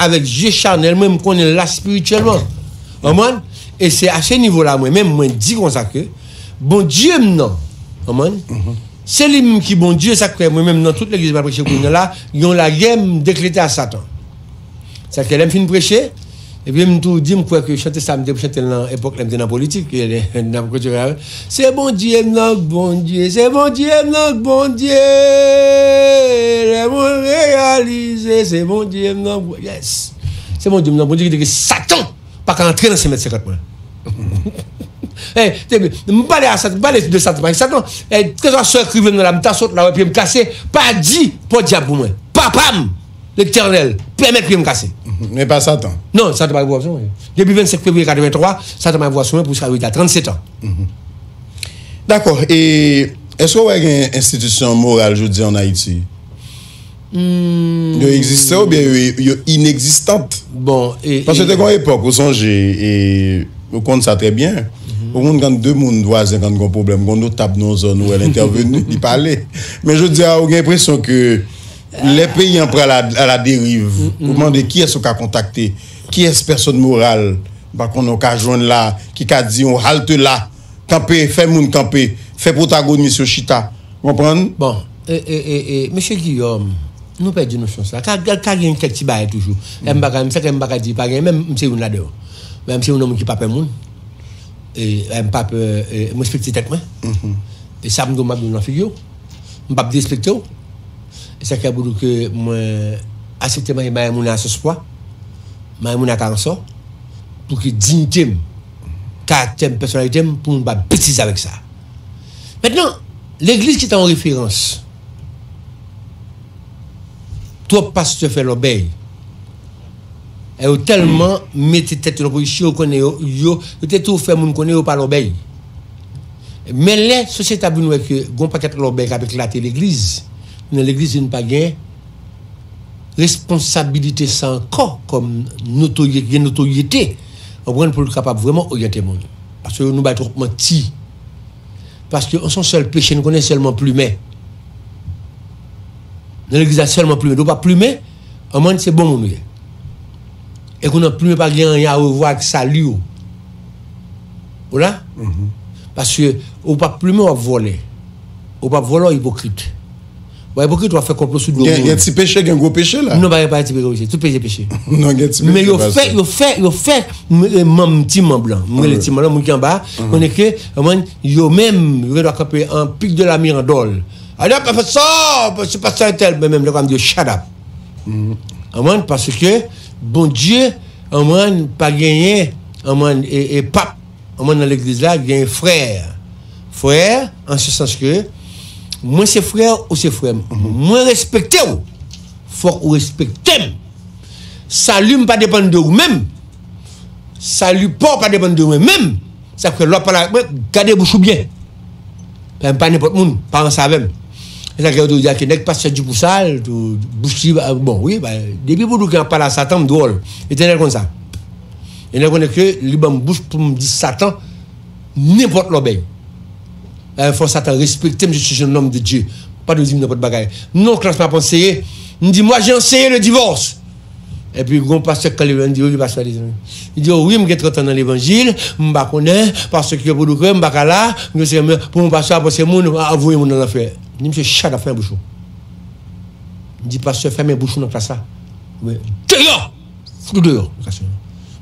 avèk je chanèl mwen, m konnen l la espirityèlman. Konprann? E se a se nivo la mwen menm, mwen di konsa ke Bondye m nan, konprann? Se li menm ki Bondye, sa k fè mwen menm nan tout legliz m ap preche kounye a la, yon lagè m deklete a Satan. Sa k fè lè m fin preche, epi m tou di m kwè ke chante sa m te chante l nan epòk lè m te nan politik, e lè, nan kote la, Se Bondye m nan k Bondye, se Bondye m nan k Bondye. Lè mwen reyalize, se Bondye m nan k Bondye. Yes. Se Bondye m nan k Bondye ki te gen Satan pa ka antre nan senk mèt senkant mwen. Eh, te, m pale a Satan, m pale de Satan, pa Satan. Eh, kèlkeswa sa ekriven nan la, m ta sot la, wè pye m kase, pa di, pòdyab pou mwen. Papa m, Letènèl, pèmèt pye m kase. Men pa Satan. Non, Satan pa gen pouvwa sou mwen. Depi vennsenk fevriye katrevenntwa, Satan pa gen pouvwa sou mwen pou sa rive a trannsèt an. Dakò. E èske w wè gen enstitisyon moral jodi an Ayiti? Yo egziste oubyen yo, yo inegzistant? Bon, e, Paske e- te gen yon epòk, ou sonje, e ou konn sa trè byen. Ou konn kan de moun vwazen kan gen yon pwoblèm, gen yon notab nan yon zòn ou wè l entèveni, li pale. Men jodi a, ou gen enpresyon ke lè peyi an pral a, a la deriv, ou mande kiyès ou ka kontakte, kiyès pèsòn moral, m pa konnen, ou ka jwenn la, ki ka di yon halte la, kanpe, fè moun kanpe, fè pwotagonis yo chita. Konprann? Bon, e, e, e, e, mesye Guillaume, nou pèdi nosyon sa. Ka, ka, ka gen kèk ti bagay toujou. E m pa ka, m, sa ke m pa ka di pa gen, menm m se youn ladan yo. Men m se youn nan moun ki pa pè moun. E, e m pa pè, e, m respekte tèt mwen. E sa m di w, m ap di w nan figi w. M p ap derespekte w. E sa k fè pou di w ke mwen aksepte manje Maimouna a sòs pwa, Maimouna a karansò, pou ke diyite m, karaktè m, pèsonalite m, pou moun pa betize avèk sa. Mentnan, legliz ki ta yon referans, twòp pastè fè lòbèy. E yo tèlman mete tèt yo nan pozisyon, yo konnen yo, yo, yo te tou fè moun konnen yo pa lòbèy. Men lè sosyete a vin wè ke gon pakèt lòbèy k ap eklate legliz, nan legliz vin pa gen responsabilite sa ankò kòm notorye-, gen notoryete, konprann, pou l kapab vrèman oryante moun. Paske nou bay twòp manti. Paske se yon sèl peche nou konnen, sèlman plimen. Nan legliz la sèlman plimen. Depi w pa plimen, anmwey se bon moun ou ye. E kounye a plimen pa gen anyen a wè ak sali w. Ou la? Paske ou pa plimen, w ap vòlè. Ou pa vòlè, w ipokrit. W ipokrit, w ap fè konplo sou do moun. Gen ti peche, gen gwo peche la. Non, pa gen pa ti peche, tout peche peche. Non, gen ti peche. Men yo fè, yo fè, yo fè, m, e, manm, ti manm lan. M rele ti manm lan, moun ki anba, konnen ke, anmwey, yo menm, yo gen dwa kanpe an pic de la mirandole. Alò, pa fè sa, se pastè entèl, men menm lè pa m di yo, shut up. Anmwey, paske Bondye, anmwey, pa genyen, anmwey, e, e pap, anmwey, nan legliz la, genyen frè. Frè, an se sans ke, mwen se frè, ou se frè m. Mwen respekte w, fòk ou respekte m. Sali m pa depann de ou menm. Sali pa w pa depann de mwen menm. Sa k fè lè w ap pale avèk mwen, gade bouch ou byen. Paske m pa nenpòt moun, pa ranse avè m. E sa k fè yo toujou di a ke nèg pastè di pou sal, tou, bouch li, bon, wi, ba, depi pou di w ke m ap pale a Satan, m dwòl. Letènèl konn sa. Letènèl konnen ke li ban m bouch pou m di Satan nenpòt lòbèy. Paske fò Satan respekte m, je suis un homme de Dieu. Pa dwe di m nenpòt bagay. Non, klas m ap anseye, m di, moi, j'ai enseigné le divorce. Epi gon pastè k leve, li di, wi, pastè, li di, wi, m gen trant an nan levanjil, m pa konnen, paske pou di w ke m pa ka la, m se, pou yon pastè ap pouse moun, a, voye moun nan lanfè. M di, mesye, shut up, fèmen bouch ou. M di, pastè, fèmen bouch ou nan klas la. Deyò! Fout ou deyò nan klas la.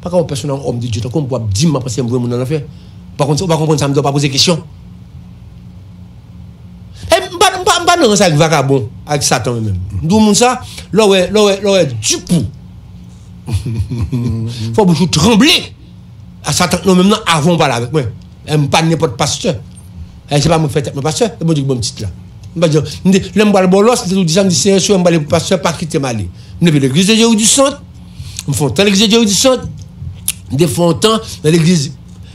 Pa ka yon pèsonn, yon òm de Dye tankou m pou ap di m ap pouse moun nan lanfè. Ou pa konn, ou pa konprann sa m di w, pa poze kesyon. E m pa, m pa, m pa nan rans ak vakabon, ak Satan menm. M di w moun sa, lè w wè, lè w wè, lè w wè Dupou. Fò bouch ou tranble. A Satan non menm nan avan w pale avèk mwen. E m pa nenpòt pastè. E se pa mwen k fè tèt mwen pastè, e Bondye ki ban m tit la. M pa di, m te, lè m pral bòlòs, m te toujou di sa, m di, Senyè, si w wè m pale pou pastè, pa kite m ale. M leve legliz de Jeri di Sant, m fè yon tan legliz de Jeri di Sant, m te fè yon tan nan legliz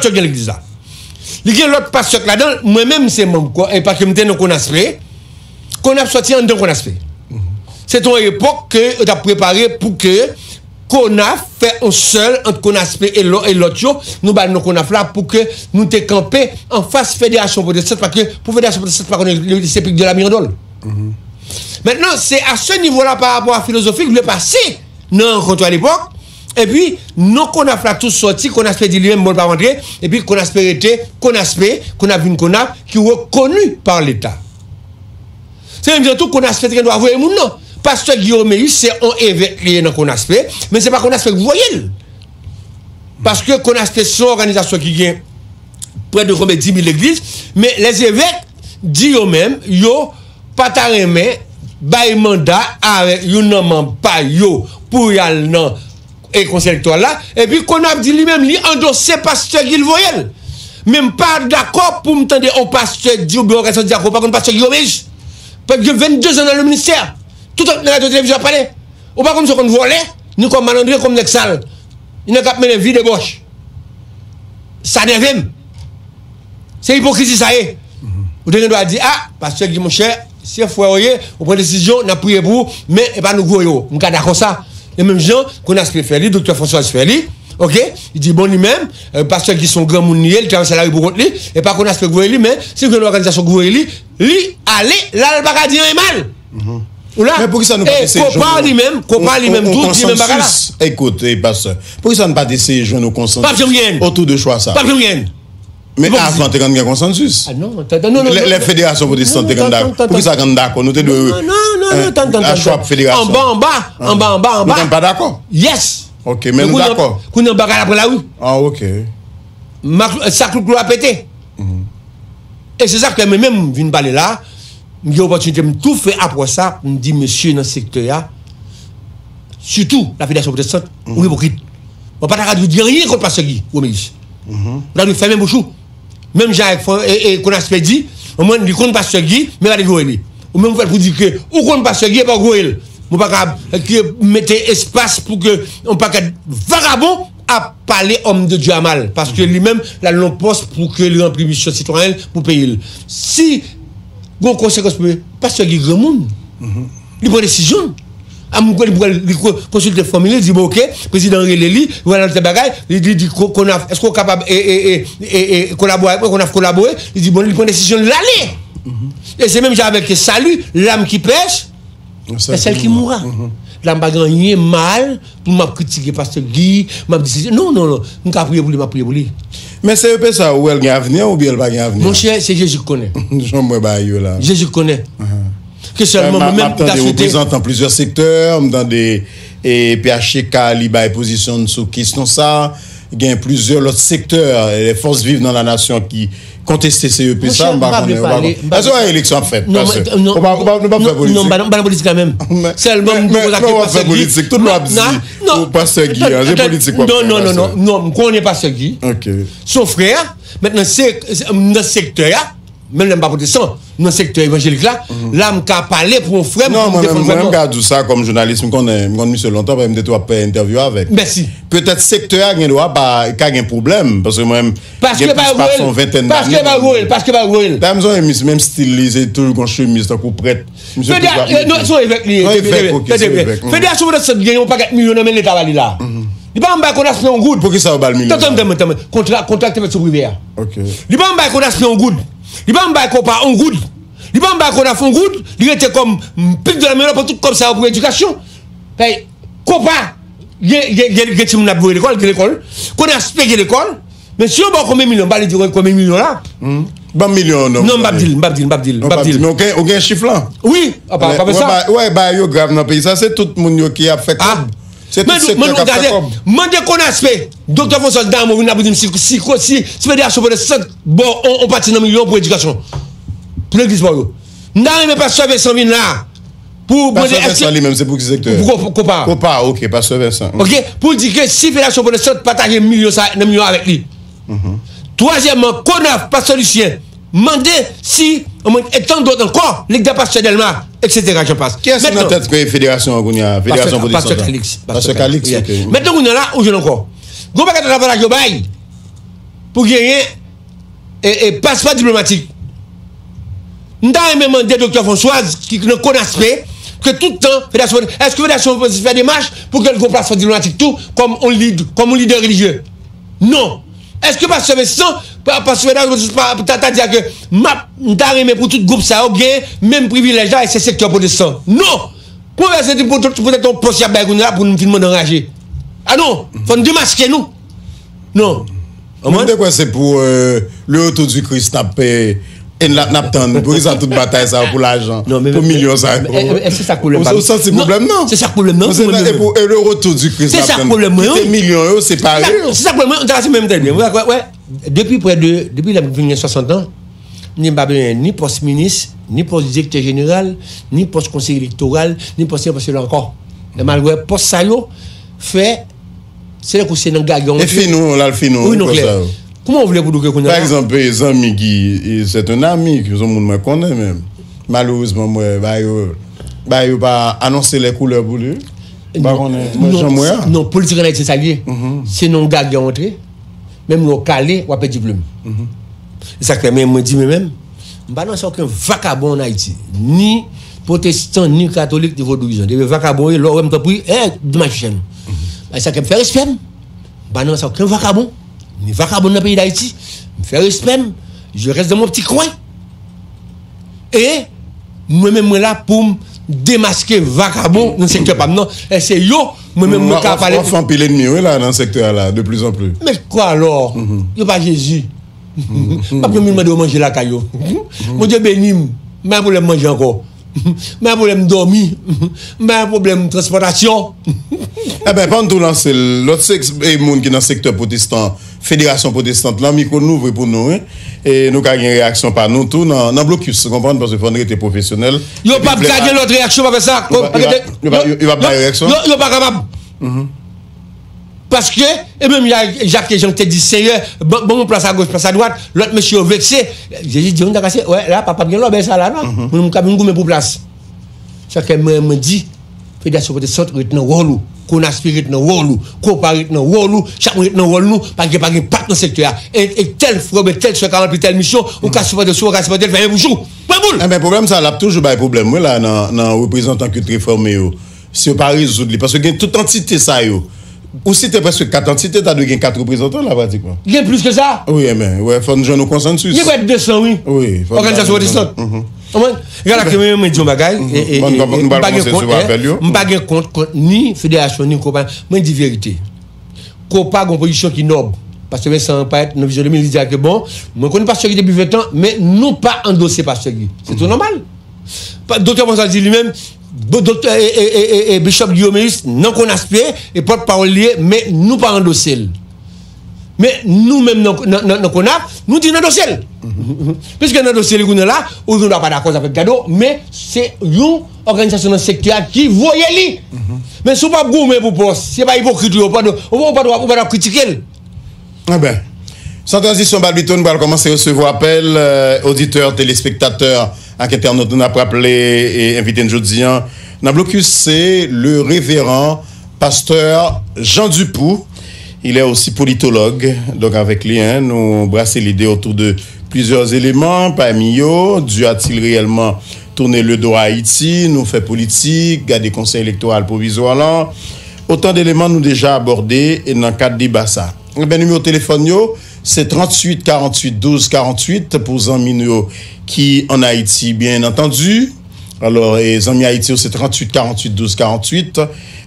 lòt yo gen legliz la. Li gen lòt pastè k ladan l, mwen menm se manm, e paske m te nan Konaspe. Konaspe sòti anndan Konaspe. Se te yon epòk ke yo t ap prepare pou ke Konaf fè yon sèl ant Konaspe e lò- e lòt yo. Nou ba l non Konaf la pou ke nou te kanpe anfas Federasyon Pwotestan, paske pou Federasyon Pwotestan pa konnen li se pik de la mirandòl. Mentnan, se a se nivo la pa rapò a filozofi k vle pase nan rankont yo alepòk. Epi, non Konaf la tou sòti, Konaspe di li menm bon l pa rantre, epi Konaspe rete Konaspe, Konaf vin Konaf, ki rekoni pa Leta. Se menm jan tou Konaspe te gen dwa voye moun nan. Pastè Guillaume Méus se yon evèk li ye nan Konaspe, men se pa Konaspe ki voye l. Paske Konaspe se yon òganizasyon ki gen prè de konbyen dis mil legliz, men lèzevèk di yo menm, yo pa ta renmen bay manda avèk youn nan manm pa yo pou y al nan e konsèy elektoral la, epi Konaf di li menm li andose pastè Guy l voye l. Men m pa dakò pou m tande yon pastè di oubyen yon òganizasyon di ankò pa konn pastè Guy Roméus. Pastè Guy vennde zan nan le ministè. Tout an nan radyo televizyon ap pale. Ou pa konn si w konn vòlè, ni kòm malandren, kòm nèg sal. Ni nèg k ap mennen vi debòch. Sa nève m. Se ipokrizi sa ye. Ou te gen dwa di, a, pastè Guy monchè, se frè w ye, ou pran desizyon, n ap priye pou ou, men e pa nou k voye w. M ka dakò sa. E menm jan, Konaspe fè li, Doktè Françoise fè li, oke? Li di, bon, li menm, e, pastè Guy se yon granmoun li ye, li travèse lari pou kont li, e pa Konaspe k voye li, men si gen yon òganizasyon k voye li, li ale, la l pa ka di anyen mal. Ou la? Men poukisa nou pa t eseye jwenn yon konsansis? Ekout, e, pastè, poukisa nou pa t eseye jwenn yon konsansis otou de chwa sa? P ap janm gen. P ap janm gen. Men avan, te konn gen konsansis. Lè federasyon pwotestan te konn dakò, poukisa konn dakò? Nou te dwe a chwa federasyon. Anba, anba, anba, anba, anba. Nou konn pa dakò. Yes. Ok, men nou dakò. Kounye an bagay la pran lari. Ah, ok. Sak louklo a pete. E se sa k fè mwen menm m vin pale la. M gen opòtinite, m tou fè apwòch sa, m di mesye nan sektè a, sitou la federasyon pwotestan, ou ipokrit. Ou pa ta ka di anyen kont pastè Guy Roméus. Ou ta dwe fèmen bouch ou. Menm jan avèk Konaspe di, omwen li konn pastè Guy, men pa li voye li. Ou menm ou fè l pou di ke ou konn pastè Guy, e pa ou voye l. Mwen pa ka mete espas pou ke yon pakèt vagabon ap pale òm de Dye a mal, paske li menm l al nan pòs pou ke li ranpli misyon sitwayen l pou peyi l. Si gon konsekans pou pastè Guy granmoun, li pran desizyon l. A m kwè li pral li konsilte fanmi li, li di bon, oke, prezidan rele li, li pral nan tèl bagay, li di, di Konaf, èske w kapab e, e, e, e, e kolabore avèk mwen? Konaf kolabore, li di bon, li pran desizyon l, l ale. E se menm jan avèk Salut, l'âme qui pêche, c'est celle qui mourra. La m pa gen anyen mal pou m ap kritike pastè Guy, m ap di sesi, non, non, non, m ka priye pou li, m ap priye pou li. Men se yo pe sa, ou wè l gen avni oubyen l pa gen avni? Monchè, se Jezi k konnen. Jan mwen ba yo la. Jezi k konnen. Ke sèlman mwen menm m ta swete. Ou prezantan plizyè sektè, m tande e P H T K li bay pozisyon l sou kesyon sa. Gen plizyè lòt sektè, e, Force Vive dans la Nation ki konteste C E P sa, m pa konnen. Èske w wè eleksyon ap fèt? Pastè, ou pa, ou pa, nou p ap fè politik. Non, m pa nan politik la menm. Sèlman m di w sa ke pastè Guy. Tout lè w ap di pou pastè Guy an, se politik w ap fè. Non, non, non, non, m konnen pastè Guy. Se yon frè. Mentnan, se, se, nan sektè a, menm lè m pa pwotestan, nan sektè evanjelik la, la m ka pale pou yon frè m, pou m defann frè m nan. Mwen menm m ka di w sa kòm jounalis, m konnen, m konn misye lontan, paske m te tou ap fè entèvyou avèk. Mèsi. Petèt sektè a gen dwa pa ka gen pwoblèm, paske mwen menm gen plis pase yon ventèn dane. Paske pa voye l, paske pa voye l. Dayè m sonje misye, menm stil li, se toujou gon chemiz tankou prèt. Misye toujou ap mete. Non, se yon evèk li ye. Yon evèk, ok, se yon evèk. Federasyon Pwotestan gen yon pakèt milyon nan men leta ba li la. Li pa janm bay Konaspe yon goud. Poukisa yo ba l milyon sa? Tann, tann, tann, tann. Kontra, kontra ki te fèt sou prive a. Ok. Li pa janm bay Konaspe yon goud. Li pa janm bay Kopa yon goud. Li pa janm bay Konaf yon goud. Li rete kòm pik de la meri, pran tout kòb sa yo pou edikasyon. Fè Kopa, gen, gen, gen, gen timoun ap voye lekòl, gen lekòl. Konaspe gen lekòl. Men si yo ba w konbyen milyon, ba li di konbyen milyon la. Ban m milyon an non. Non, m p ap di l, m p ap di l, m p ap di l, m p ap di l. Men ou gen, ou gen chif lan? Wi, apa, apa sa. Wè, bagay yo grav nan peyi sa, se tout moun yo ki ap fè kòb. Se tout sektè k ap fè kòb. Mande Konaspe, Doktè François Dalmau vin la pou di m si, si, si, si Federasyon Pwotestan ba w on, on pati nan milyon pou edikasyon. Pou legliz pa w yo. M ta renmen pastè Vincent vin la. Pou mande èske. Pastè Vincent li menm, se pou ki sektè? Pou Kopa. Kopa, ok, pastè Vincent. Ok, pou l di ke si Federasyon Pwotestan pataje milyon sa, nan milyon avèk li. Twazyèmman, Konaf, pastè Lucien, mande si, e tan dòt ankò, lig dè pastè Dèlma, et cetera, j'en passe. Kiyès ki nan tèt federasyon an kounye a? Federasyon Pwotestan. Pastè Calix. Pastè Calix, ok. Mentnan kounye a la, ou jwenn ankò. Gon pakèt lòt avantaj yo bay pou genyen e, e, pasepò diplomatik. M ta renmen mande Doktè Françoise, ki nan Konaspe, Ke tout tan, federasyon, èske federasyon fè demach pou ke l gen yon plasman diplomatik tou, kòm yon lid, kòm yon lidè relijye? Non. Èske pastè Vincent, pa- pastè Federasyon pa- ta, ta di a ke m ap, m ta renmen pou tout gwoup sa yo gen menm privilèj la e se sektè pwotestan? Non. Kòman fè se pou tout, poutèt yon pòs y ap bay kounye a pou nou fin mande anraje? A non, fò n demaske nou. Non. Mwen te kwè se pou euh, le retour du Christ n ap euh, e n la n ap tann. Poukisa tout batay sa yo pou lajan, pou milyon sa yo? Èske sa k pwoblèm pa nou? Ou santi pwoblèm nan? Se sa k pwoblèm nan. Se sa k pwoblèm mwen. Se sa k pwoblèm mwen. Kite milyon yo, separe yo. Se sa k pwoblèm mwen. Depi prè de, depi lè m vin gen swasant an, m pa bezwen ni pòs minis, ni pòs direktè jeneral, ni pòs konseye elektoral, ni pòs, ni pòs la ankò. Lè m al wè pòs sa yo fè, se tankou se nan gagè w antre. E fini w, l al fini w, wi, non, klè. Kòman w vle pou nou ke kounye a? Pa egzanp, e, zanmi ki, e, c'est un ami, ki se yon moun mwen konnen menm. Malerezman, mwen, ba yo, ba yo pa anonse lè koulè pou li. M pa konnen, mwen, jan mwen a. Non, politik ann Ayiti, se sa l ye. Se nan yon gagè w antre, menm lè w kale, w ap pèdi plim. Se sa k fè, men mwen di, mwen menm, m pa nan sa okenn vakabon ann Ayiti. Ni pwotestan, ni katolik, ni vodouyizan. Depi vakabon ye, lè w wè m, tanpri, eh, di mache chèn. Sa k fè m fè respè m. M pa nan sa okenn vakabon. Ni vakabon nan peyi Dayiti. M fè respè m. Je reste dans mon petit coin. E mwen menm mwen la pou m demaske vakabon nan sektè pa m nan. E se yo, mwen menm mwen ka pale. W ap fè anpil enmi wi la nan sektè a la, de plus en plus. Men kwa alò? Yo pa Jezi. M p ap janm mande yo manje lakay yo. Bondye beni m. M pa gen pwoblèm manje ankò. M pa gen pwoblèm dòmi. M pa gen pwoblèm transpòtasyon. Eben, pa n tou lanse l. Lòt sèks, e moun ki nan sektè pwotestan, Federasyon Pwotestant lan, mikwo n louvri pou nou, wi. E nou ka gen reyaksyon pa nou tou nan, nan blokis, ou konprann, paske fò n rete pwofesyonèl. Yo p ap ka gen lòt reyaksyon pa fè sa. Yo p ap, yo p ap, yo p ap, yo p ap bay reyaksyon? Yo, yo pa kapab. Paske, e menm Jak, Jak Jean te di, Senyè, ban, ban mwen plas agoch, plas adwat, lòt mesye yo vekse. Jezi di, yon ta kase, wè, la, pa, p ap gen lòbèy sa la, non. Moun ka vin goumen pou plas. Sa fè mwen, mwen di, Federasyon Pwotestant ret nan wòl ou, Konaspi ret nan wòl ou, Kopa ret nan wòl ou, chak moun ret nan wòl nou, pa gen, pa gen pat nan sektè a. E, e tèl frè oubyen tèl sè ka ranpli tèl misyon, ou ka sipòte sou, ou ka sipòte l, fèmen bouch ou. Pwen boul! Eben, pwoblèm sa, l ap toujou bay pwoblèm, wi, la, nan, nan reprezantan kilt refòme yo. Si yo pa rezoud li, paske gen tout antite sa yo. Ou site prèske kat antite, ta dwe gen kat reprezantan la, pratikman. Gen plis ke sa. Wi, men, wè, fò n jwenn yon konsansis. Gen prè de de san, wi. Wi, fò n jwenn yon konsansis. Òganizasyon pwotestan. Konprann? Gade la ke mwen, mwen di yon bagay, e, e, m pa gen kont, m pa gen kont, kont ni federasyon, ni konpayi. Mwen di verite. Kopa gen yon pozisyon ki nòb. Pastè Vincent parèt nan vizyon de mil, li di a ke bon, mwen konnen pastè Guy depi ven tan, men nou pa andose pastè Guy. Se tou nòmal. Doktè François di li menm, doktè, e, e, e, e, e, Bishop Guillaume Eus nan Konaspi, e pòtpawòl li ye, men nou pa andose l. Men nou menm nan, nan, nan, nan Konap, nou di n andose l. Piske n andose li kounye a la, ou gen dwa pa dakò avèk Gado, men se yon òganizasyon nan sektè a ki voye li. Men si w p ap goumen pou pòs, se pa ipokrit ou ye, ou pa dwe, ou pa dwe, ou pa dwe ap kritike l. Eben, san tranzisyon, Balbito, nou pral kòmanse resevwa apèl, euh, oditè, telespektatè ak entènot nou. N ap raple, e, envite n jodi a nan blokis, se le reveran pastè Jean Dupoux. Il est aussi politologue. Donk, avèk li, en, nou brase lide otou de plizyè eleman, pami yo, Dieu a-t-il réellement tourné le dos à Haïti? Nou fè politik, gade Konsèy Elektoral Pwovizwa lan. Otan de eleman nou deja abòde nan kad deba sa. Eben, nimewo telefòn yo, se tranntuit karanntuit douz karanntuit pou zanmi nou yo ki ann Ayiti, byen antandi. Alò, e, zanmi Ayiti yo, se tranntuit karanntuit douz karanntuit.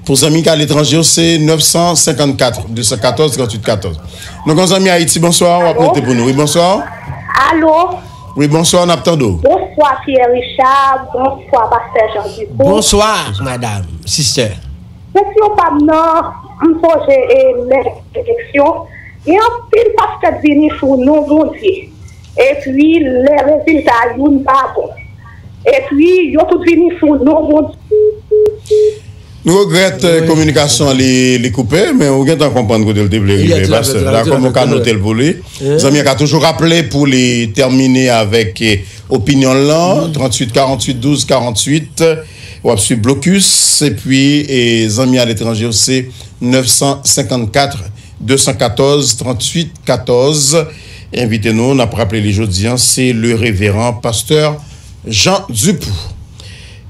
Pou zanmi k aletranje yo, se nèf san senkannkat de san katòz tranntuit katòz. Nou gen zanmi Ayiti, bonswa, w ap note pou nou. Wi, bonswa. Alo? Wi, bonswa, n ap tande w. Bonswa, Pierre Richard. Bonswa, pastè Jean Dubourg. Bonswa, madam, sister. Kesyon pa m nan, m sonje e lè eleksyon, gen anpil pastè k vini sou non Bondye. Epi, lè rezilta youn pa bon. Epi, yo tout vini sou non Bondye. Nou regrèt, eh, kominikasyon an li, li koupe, men ou gentan konprann kote l te vle rive, pastè. Dakò, mwen ka note l pou li. Zanmi an ka toujou raple pou li tèmine avèk, eh, opinyon l lan, tranntuit karanntuit douz karanntuit. W ap swiv blokis, epi, e, zanmi aletranje yo, se nèf san senkannkat de san katòz tranntuit katòz. Envite nou, n ap raple li jodi an, se le reveran pastè Jean Dupoux.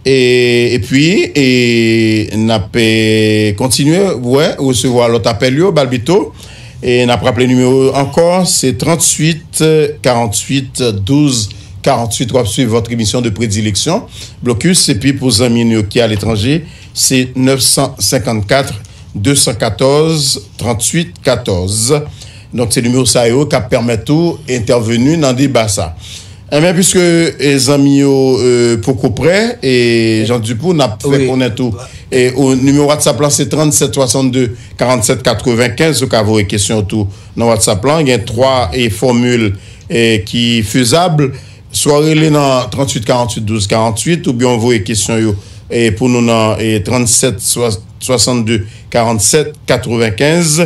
E, epi, e, n ap, e, kontinye, wè, resevwa lòt apèl yo, Balbito. E n ap raple nimewo ankò, se tranntuit, karanntuit, douz, karanntuit. W ap swiv votre émission de prédilection, Blocus. Epi pou zanmi nou yo ki aletranje, se nèf san senkannkat, de san katòz, tranntuit, katòz. Donk, se nimewo sa yo k ap pèmèt ou entèveni nan deba sa. Enben, piske, e, zanmi yo, e, poko prè, e, Jean Dupoux, n ap fè konnen tou. E, o nimewo WhatsApp lan, se trannsèt swasannde karannsèt katrevenkenz. Ou ka voye kesyon tou nan WhatsApp lan. Gen twa, e, fòmil, e, ki fezab. Swa w rele nan tranntuit karanntuit douz karanntuit, oubyen w voye kesyon yo, e, pou nou nan, e, trannsèt swasannde karannsèt katrevenkenz.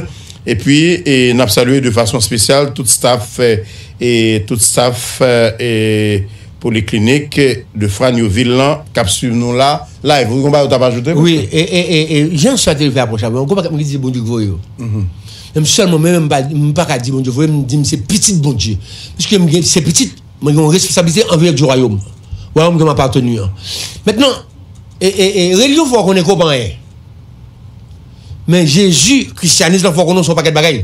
Epi, e, n ap salye de fason espesyal tout staff, e, e, tout staff, e, e, Poliklinik de Franyovil lan k ap swiv nou la, live. Ou gen yon bagay ou t ap ajoute, Wi, pastè? E, e, e, e, jan sa te fè apwòch la, mwen, gon pakèt moun ki di se Bondye ki voye yo. Mhm. Menm sèlman, mwen menm, m pa, m pa ka di Bondye voye m, m di m se pitit Bondye. Piske m gen, se pitit, mwen gen yon responsablite anvè di wayòm. Wayòm ke m apateni an. Mentnan, e, e, e, relijyon fè w konnen ke w pa anyen. Men Jezi, kristyanis lan fè w konnen w se yon pakèt bagay.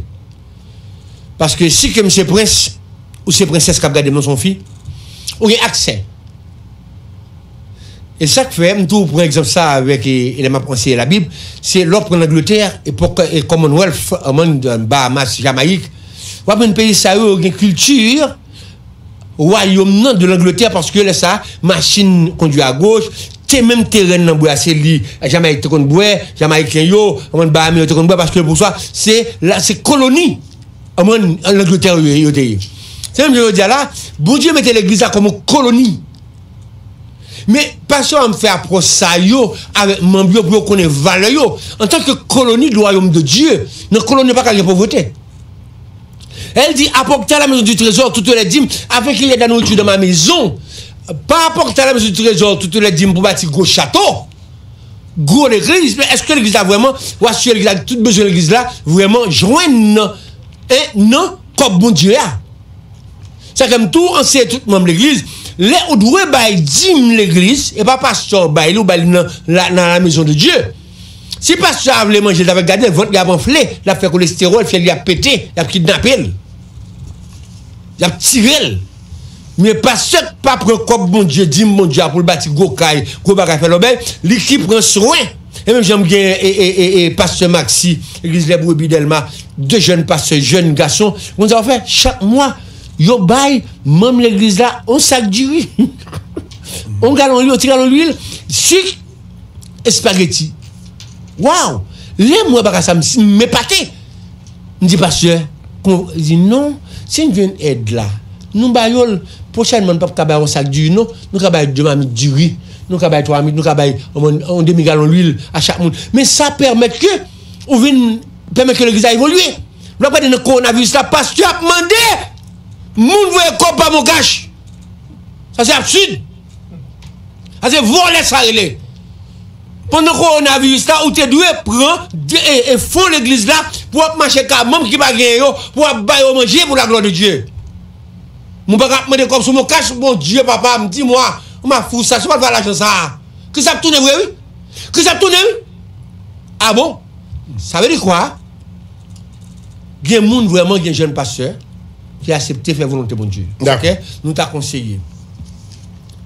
Paske si ke m se prens, ou se prensès k ap gade m nan, se yon fi, ou gen aksè. E sa k fè, m toujou pran egzanp sa avèk, e, e lè m ap anseye Labib, se lè w pran Langletè, epòk, e, Commonwealth, ann, Bahamas, Jamayik, w ap jwenn peyi sa yo, yo gen kilti wayòm nan de Langletè, paske lè sa, machin kondui agoch, te menm te rèn nan bwè a, se li, Jamayik te konn bwè, Jamayiken yo, ann, Bahamen yo te konn bwè, paske pou sa, se la, se koloni. Ann, Langletè yo, yo te ye. Se menm jan jodi a la, Bondye mete legliz la kòm yon koloni. Men, pastè a m fè apwòch sa yo avèk manm yo pou yo konnen valè yo. Antanke koloni de wayòm de Dye, nan koloni pa ka gen povrete. Elle dit, apportez à la maison du trésor toutes les dîmes, afin qu'il y ait de la nourriture dans ma maison. Pa apòte a la maison du trésor toutes les dîmes pou bati gwo chato. Gwo legliz, men èske legliz la vrèman, w asire legliz la, tout bezwen legliz la, vrèman jwenn nan, en, nan kòb Bondye a? Sa fè m tou anseye tout manm legliz, lè ou dwe bay dim legliz, e pa pastè w bay li, ou bay li nan la, nan la maison de Dieu. Si pastè a vle manje, l ap gade l, vant li ap anfle, l ap fè kolestewòl, fyèl li ap pete, y ap kidnape l. Y ap tire l. Men pastè k pa pran kòb Bondye, dim Bondye a pou l bati gwo kay, gwo bagay, fè lòbèy, li ki pran swen. E menm jan m gen, e, e, e, e, pastè Maxi, legliz Lè Brebi Dèlma, de jèn pastè, jèn gason, konn sa yo fè? Chak mwa, yo bay manm legliz la yon sak diri. Yon galon, yon ti galon lwil, sik, espageti. Waw! Lè m wè bagay sa, m, m epate. M di, pastè, kon, li di, non, si n jwenn èd la, nou ba yo l, pwochènman, n p ap ka bay yon sak diri, non, nou ka bay de mamit diri, nou ka bay twa mamit, nou ka bay yon, yon demi galon lwil a chak moun. Men sa pèmèt ke ou vin pèmèt ke legliz la evolye. Lè w ap gade nan kowonaviris la, pastè ap mande moun voye kòb pa MonCash. Sa se absid. Sa se vòlè sa rele. Pandan kowonaviris la, ou te dwe pran de, e, e fon legliz la pou w ap mache ka manm ki pa genyen yo, pou w ap ba yo manje pou laglwa de Dye. Moun pa ka ap mande kòb sou MonCash, Bondye, papa, m di mwa, m ap fou sa, se pa vre lajan sa a. Kris ap tounen vre, wi. Kris ap tounen, wi. A bon? Sa vle di kwa? Gen moun vrèman, gen jèn pastè ki aksepte fè volonte Bondye. Dakò. Oke? Nou ta konseye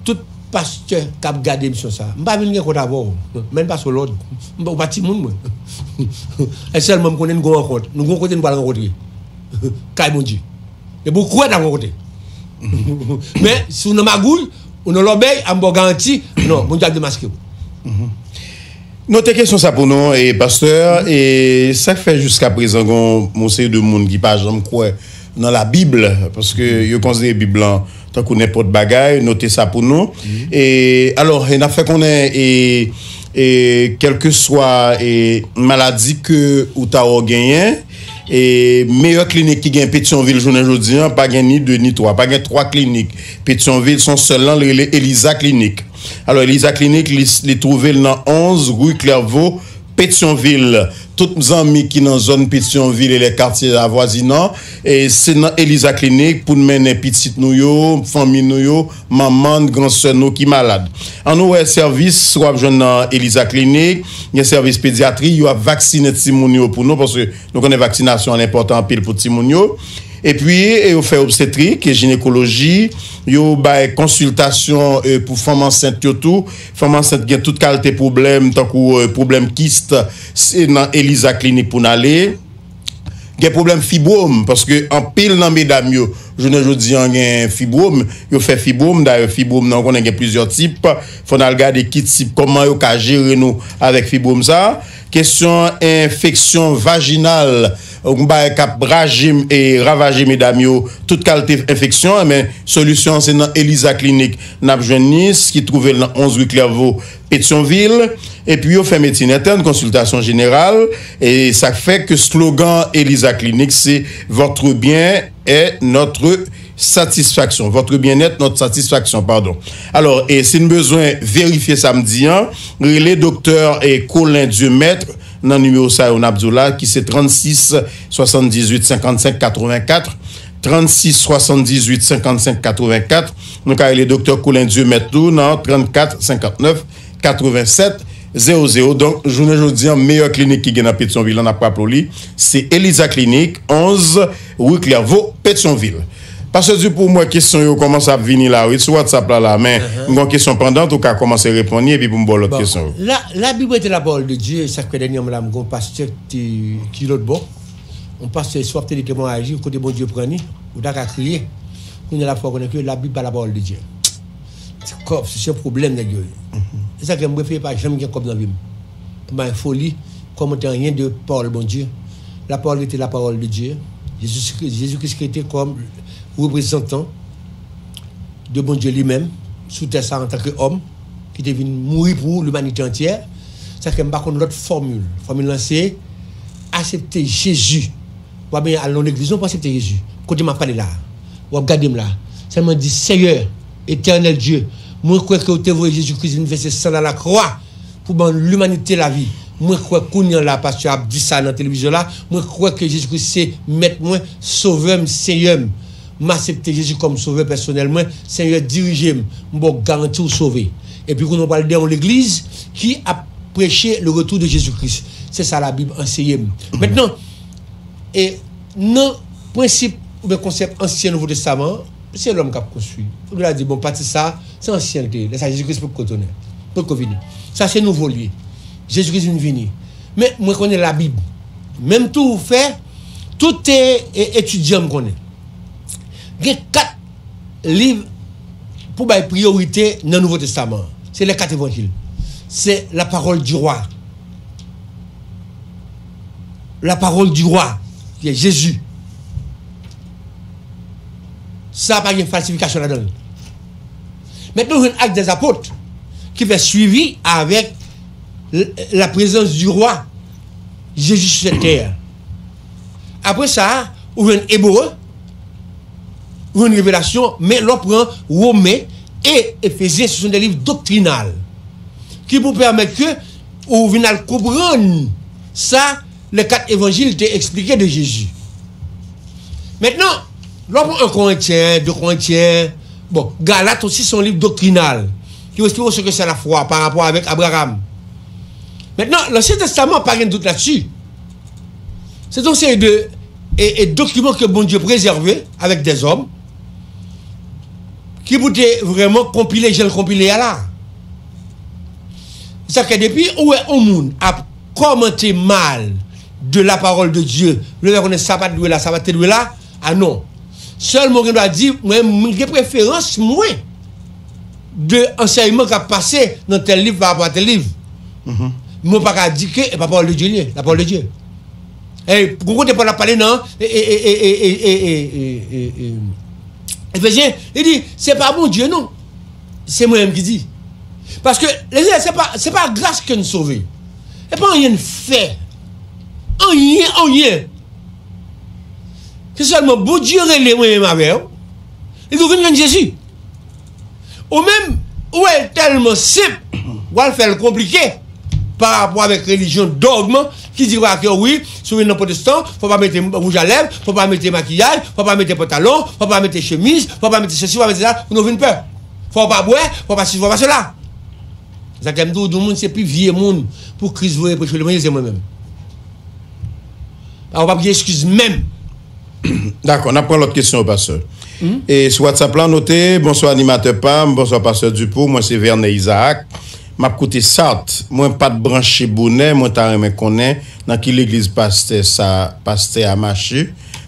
tout pastè k ap gade emisyon sa a. M pa vin gen kont avè w. Men m pase w lòd. M pa, ou pa timoun, mwen. E sèlman m konnen n gon rankont. Nou gon kote n pral rankontre. Kay Bondye. Epi w kwè n ap rankontre. Men, si w nan magouy, ou nan lòbèy, a m ba w garanti, non, Bondye ap demaske w. Note kesyon sa pou nou, e, pastè, e sa k fè jiskaprezan gon yon seri de moun ki pa janm kwè nan Labib, paske yo konsidere Bib lan tankou nenpòt bagay, note sa pou nou. E, alò, e n ap fè konnen, e, e, kèlkeswa, e, maladi ke ou ta wè w genyen, e, meyè klinik ki gen Petyonvil jounen jodi an, pa gen ni de ni twa, pa gen twa klinik Petyonvil, se yon sèl lan, li rele Eliza Klinik. Alò, Eliza Klinik, li, li twouve l nan onz ri Klèvo, Petyonvil. tout zanmi ki nan zòn Petyonvil e lè katye avwazinan, e se nan Eliza Klinik pou n mennen pitit nou yo, fanmi nou yo, manman n, gran sè nou ki malad. Ann nou wè sèvis w ap jwenn nan Eliza Klinik, gen sèvis pedyatri, yo ap vaksinen timoun yo pou nou, paske nou konnen vaksinasyon an enpòtan anpil pou timoun yo. Epi, e yo fè obstetrik e jinekoloji, yo bay konsiltasyon e pou fanm ansent yo tou. Fanm ansent gen tout kalite pwoblèm, tankou e pwoblèm kist, se nan Eliza Klinik pou n ale. Gen pwoblèm fibwòm, paske anpil nan medam yo, jounen jodi an, gen fibwòm, yo fè fibwòm, dayè fibwòm nan, ou konnen gen plizyè tip, fò n al gade ki tip, kòman yo ka jere nou avèk fibwòm sa. Kesyon enfeksyon vajinal, yon bagay k ap raje, e ravaje medam yo, tout kalite enfeksyon, men solisyon an se nan Eliza Klinik n ap jwenn li, ki twouve l nan onz ri Klèvo, Petyonvil. Epi yo fè medsin entèn, konsiltasyon jeneral, e sa k fè ke slogan Eliza Klinik se Votre bien est notre satisfaction. Votre bien-être, notre satisfaction, padon. Alò, e si n bezwen verifye sa m di an, rele doktè e Colin Dieumaître nan nimewo sa yo n ap di w la, ki se trannsis swasanndizuit senkannsenk katrevenkat, trannsis swasanndizuit senkannsenk katrevenkat. Nou ka rele doktè Colin Dieumaître tou nan trannkat senkantnèf katrevensèt zewo zewo. Donk, jounen jodi an, meyè klinik ki gen nan Petyonvil la, n ap raple w li, se Eliza Klinik, onz ri Klèvo, Petyonvil. Pastè Dupou, m wè kesyon yo kòmanse ap vini la, wi, sou WhatsApp la, la, men m gen yon kesyon pandan, ou ka kòmanse reponn li, epi pou m ba w lòt kesyon yo. La, Labib rete lapawòl de Dye, sa k fè dènyèman la, m gen yon pastè ki, ki lòt bò. Yon pastè, si w ap tande temwayaj li, kote Bondye pran li, ou ta ka kriye. Kounye a la fò konnen ke Labib pa lapawòl de Dye. Se kòb, se yon pwoblèm nèg yo ye. Se sa ke m prefere pa janm gen kòb nan vi m. Pou m pa gen foli, kòmante anyen de pawòl Bondye. Lapawòl rete lapawòl de Dye. Jezi Kris, Jezi Kris rete kòm reprezantan de Bondye li menm sou tè sa antanke òm ki te vin mouri pou limanite antyè. Sa fè m pa konn lòt fòmil. Fòmil lan se aksepte Jezi. W ap al nan legliz non pou aksepte Jezi. Kote m ap pale la, w ap gade m la. Sèlman di, Seyè, Etènèl Dye, mwen kwè ke w te voye Jezi Kris vin vèse san l a lakwa pou ban limanite lavi. Mwen kwè kounye an la, pastè ap di sa nan televizyon la, mwen kwè ke Jezi Kris se mèt mwen, sovè m, senyè m. M aksepte Jezi kòm sovè pèsonèl mwen. Senyè, dirije m. M ba w garanti w sove. Epi kounye a w pral dèyè yon legliz ki ap preche le retour de Jésus-Christ. Se sa Labib anseye m. Mentnan, e nan prensip oubyen konsèp ansyen Nouvo Testaman an, se lòm k ap konstwi. Ou la di, bon, pati sa, se ansyen l te ye. Lè sa Jezi Kris potko tounen, potko vini. Sa se nouvo l ye. Jezi Kris vin vini. Men mwen konnen Labib. Menm tou fè, tout e, e, etidyan m konnen. Gen kat liv pou bay priyorite nan Nouvo Testaman an. Se les quatre évangiles. C'est la parole du roi. La parole du roi, ki se Jezi. Sa pa gen falsifikasyon ladan l. Mentnan, nou jwenn Actes des Apôtres, ki fè swivi avèk la présence du roi Jésus sur cette terre. Apre sa, ou jwenn Ebre, ou jwenn Revelasyon, men lè w pran Women e Efezyen, se sont des livres doctrinal ki pou pèmèt ke ou vin al konprann sa les quatre évangiles te eksplike de Jezi. Mentnan, lè w pran en Korentyen, de Korentyen, bon, Galat osi se yon liv doktrinal ki eksplike ce que c'est la foi par rapport avec Abraham. Mentnan, Lansyen Testaman, pa gen dout ladsi. Se yon seri de e, e dokiman ke Bondye prezève avèk dèzòm ki pou te vrèman konpile jan l konpile a la. Sa fè depi ou wè yon moun ap kòmante mal de la parole de Dieu, vle fè konnen sa pa t dwe la, sa pa t te dwe la, a non. Sèlman ou gen dwa di, mwen, mwen gen preferans mwen de ansèyman k ap pase nan tèl liv pa rapò a tèl liv. Men ou pa ka di ke e pa pawòl de Dye li ye, la parole de Dieu. E gon kote Pòl ap pale nan e, e, e, e, e, e, e, e, e, Efezyen, li di, se pa Bondye non. Se mwen menm ki di. Paske, lè se pa, se pa gras ke n sove. E pa anyen n fè. Anyen, anyen. Se sèlman Bondye rele mwen menm avè w. Li di w vin jwenn Jezi. Ou menm, ou wè l tèlman senp, w al fè l konplike. pa rapò avèk relijyon dògm ki di ke wi, si w vin nan pwotestan, fò pa mete wouj a lèv, fò pa mete makiyaj, fò pa mete pantalon, fò pa mete chemiz, fò pa mete sesi, fò pa mete sa, pou nou vin pè. Fò w pa bwè, fò w pa sesi, fò w pa sela. Sa k fè m di w, yon moun se pi vye moun pou Kris voye preche levanjil, se mwen menm. Ou p ap gen eskiz menm. Dakò, n ap pran lòt kesyon yo, pastè. E sou WhatsApp la, note, bonswa animatè pa m, bonswa pastè Dupou, mwen se Vernet Isaac. M ap koute Sart. Mwen pa t branche bonè, mwen ta renmen konnen nan ki legliz pastè sa, pastè a mache.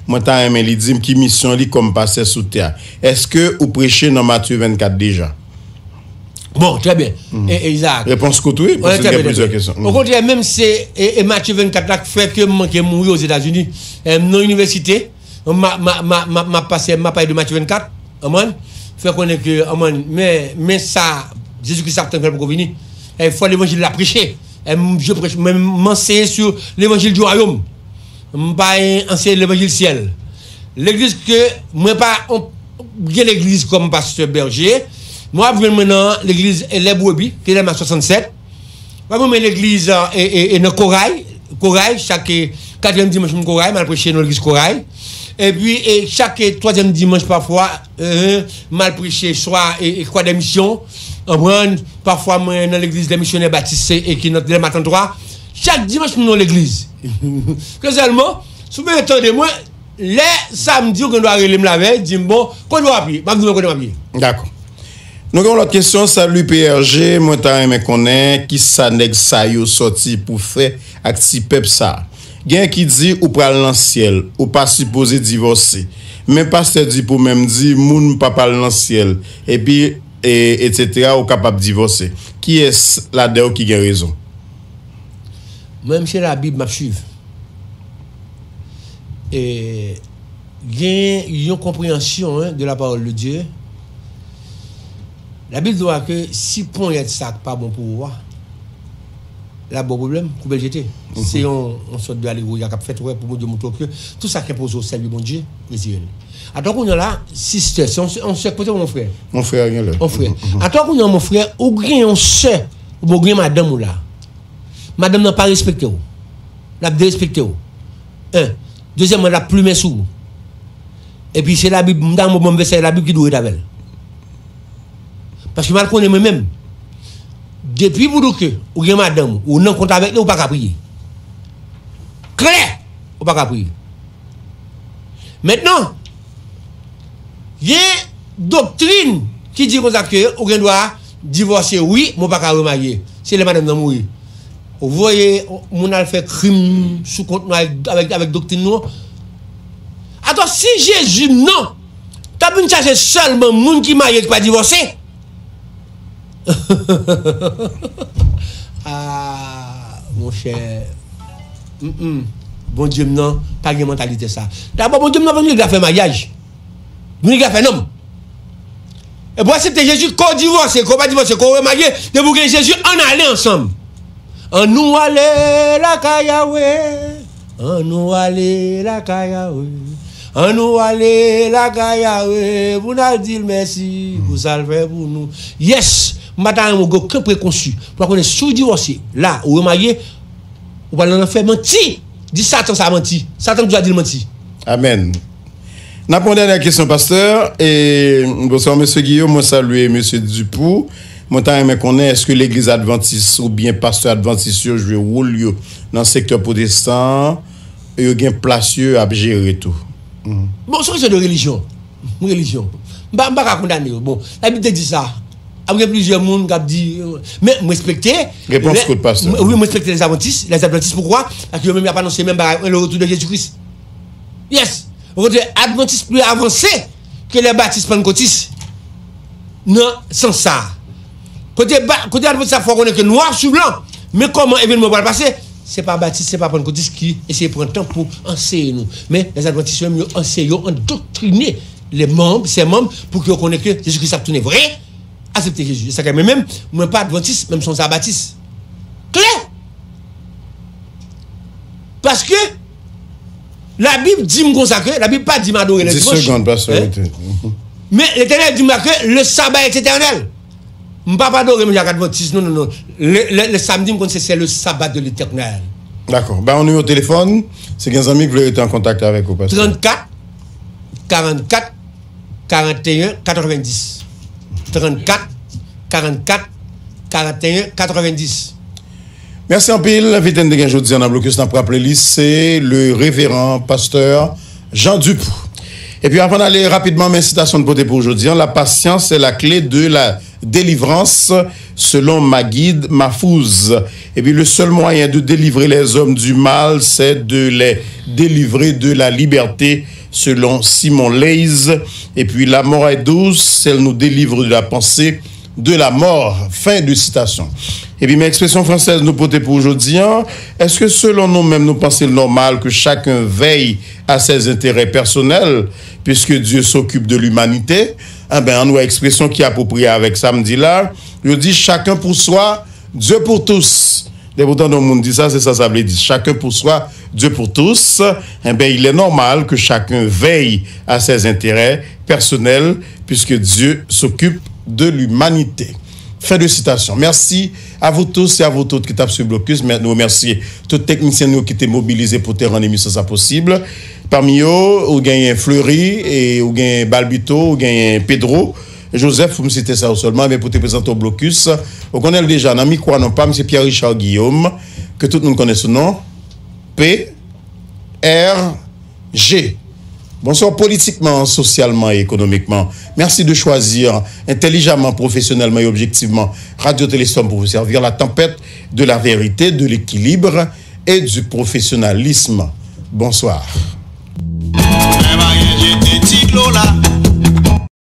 Mwen ta renmen li di m ki misyon li kòm pastè sou tè a. Èske ou preche nan Matye vennkat deja? Bon, trè byen. E, e Isaac. Repons kout wi, paske gen plizyè kesyon. Okontrè, menm se e, e Matye vennkat la k fè ke m manke mouri Ozetazini. E, m nan inivèsite, m a, m a, m a, m a, m a pase, m a pale de Matye vennkat, anmwèn, fè konnen ke, anmwèn, men, men sa, Jezi Kris ap tann fè l poko vini. E, fò levanjil la preche. E, m, je prêche, mwen, m anseye sou levanjil di wayòm. M pa anseye levanjil syèl. Legliz ke mwen pa gen legliz kòm pastè bèje. Mwen ap jwenn mwen nan legliz Les Brebis, K L M A swasannsèt. Mwen ap jwenn mwen legliz e, e, e nan Koray. Koray, chak e, katriyèm dimanch mwen Koray, m al preche nan legliz Koray. Epi e, chak e, twazyèm dimanch pafwa, e, m al preche swa e, e Croix des Missions. Konprann? Pafwa mwen nan legliz Les Missionnaires Baptistes e, e ki nan Dèlma trannntwa. Chak dimanch mwen nan legliz. Ke sèlman, si w bezwen tande mwen, lè samdi ou gen dwa rele m lavèy, di m bon, kote w ap ye? M ap di w kote m ap ye. Dakò. Nou gen yon lòt kesyon, salut P R G, mwen ta renmen konnen kisa nèg sa yo sòti pou fè ak ti pèp sa. Gen ki di ou pral nan syèl, ou pa sipoze divòse. Men pastè Dupou menm di moun pa pral nan syèl, epi e, etsetera, ou kapab divòse. Kiyès ladan yo ki gen rezon? Mwen, m se Labib m ap swiv. E, gen yon konpreyansyon, hein, de la parole de Dieu. Labib di w ke si ponyèt sa k pa bon pou ou a, l ap ba w pwoblèm, koupe l jete. Se yon, yon sòt de alegori k ap fèt, wè, pou Bondye montre w ke tout sa k enpoze w sèvi Bondye, retire l. Atò kounye a la, sistè, se yon, yon sè k pote w, mon frè. Mon frè, gen lè. Mon frè. Atò kounye a, mon frè, ou gen yon sè, oubyen ou gen madanm ou la. Madanm nan pa respekte w. L ap derespekte w. En. Dezyèmman, l ap plimen sou ou. Epi se Labib, m ta renmen w ban m vèsè Labib ki di w ret avè l. Paske m al konnen mwen menm. Depi pou di w ke ou gen madanm ou, ou nan kont avèk li, ou pa ka priye. Klè! Ou pa ka priye. Mentnan, gen doktrin ki di konsa ke ou gen dwa divòse, wi, men w pa ka remarye. Se lè madanm nan mouri. Ou voye moun al fè krim sou kont nou avèk, avèk, avèk doktrin nou. Atò, si Jezi non t ap vin chache sèlman moun ki marye ki pa divòse, ah, monchè, mm, mm. Bondye m nan pa gen mantalite sa. Dabò, Bondye m nan pa vin regle afè maryaj. Vin regle afè nonm. Epi w aksepte Jezi, ke w divòse, ke w pa divòse, ke w remarye, depi w gen Jezi, ann ale ansanm. Annou ale lakay Yawe. Annou ale lakay Yawe. Annou ale lakay Yawe pou n al di l mèsi pou sa l fè pou nou. Yes! M pa ta renmen w gen okenn prekonsi. Pou w konnen si w divòse, la, ou remarye, ou pral nan lanfè. Manti! Di Satan sa manti. Satan toujou ap di l manti. Amèn. N ap pran dènyè kesyon, pastè. E, bonswa, mesye Guillaume. Mwen salye mesye Dupou. Mwen ta renmen konnen, èske legliz advantis oubyen pastè advantis yo jwe wòl yo nan sektè pwotestan an? Yo gen plas yo ap jere tou. Bon, se yon kesyon de relijyon. Relijyon. M pa, m pa ka kondane yo. Bon, Labib te di sa. Ap gen plizyè moun k ap di, men m respekte. Repons kout, pastè. Wi, m respekte les adventistes, les adventistes, poukwa? Paske yo menm y ap anonse menm bagay, le retour de Jésus-Christ. Yes. Kote advantis pli avanse ke lè batis pannkotis. Nan sans sa. Kote, kote advantis ap fè w konnen ke nwa sou blan, men kòman evènman pral pase, se pa batis, se pa pannkotis ki eseye pran tan pou anseye nou. Men les adventistes menm yo anseye, yo andoktrine les membres, ses membres, pou ke yo konnen ke Jezi Kris ap tounen vre. Aksepte Jezi. Se sa k fè mwen menm, mwen pa advantis, men m se yon sa batis. Klè! Paske Labib di m konsa ke, Labib pa di m adore lè dimanch. Dis segonn, pastè, rete. Men Letènèl di m la ke le sabbat est éternel. M pa pa adore manje ak advantis, non, non, non. Le, le, le samedi, m konn se, se le sabbat de l'Éternel. Dakò. Ba yon nimewo telefòn, si gen zanmi k vle rete an kontak avèk ou, pastè. Trannkat, karannkat, karanteyen, katrevenndis. Trannkat, karannkat, karanteyen, katrevenndis. Mèsi anpil. Envite n te gen jodi a nan blokis, n ap raple li, se le reveran pastè Jean Dupou. Epi avan n ale rapidman, men sitasyon n pote pou jodi a, la patience est la clé de la délivrance, selon Magid Mahfouz. Epi le seul moyen de délivrer les hommes du mal, c'est de les délivrer de la liberté, selon Simon Leys. Epi la mort est douce, elle nous délivre de la pensée de la mort. Fin de citation. Epi men ekspresyon fransèz nou pote pou jodi a, est-ce que selon nous-mêmes, nous pensons normal que chacun veille à ses intérêts personnels, puisque Dieu s'occupe de l'humanité? Enben, ann wè ekspresyon ki apwopriye avèk sa m di la. Yo di, chacun pour soi, Dieu pour tous. Depi w tande yon moun di sa, se sa sa vle di. Chacun pour soi, Dieu pour tous. Enben, il est normal que chacun veille à ses intérêts personnels, puisque Dieu s'occupe de l'humanité. Fin de citation. Merci à vous tous et à vous toutes ki t ap swiv blokis. Mè nou remèsye tout teknisyen nou ki te mobilize pou te rann emisyon sa posib. Pami yo, ou genyen Fleury, e ou genyen Balbito, ou genyen Pedro, Joseph, pou m site sa yo sèlman, men pou te prezante w blokis. Ou konnen l deja, nan mikwo a, non pa m, se Pierre Richard Guillaume, ke tout moun konnen sou non P R G. Bonsoir politiquement, socialement et économiquement. Merci de choisir intelligemment, professionnellement et objectivement Radio Téléstorm pour vous servir, la tempête de la vérité, de l'équilibre et du professionnalisme. Bonsoir.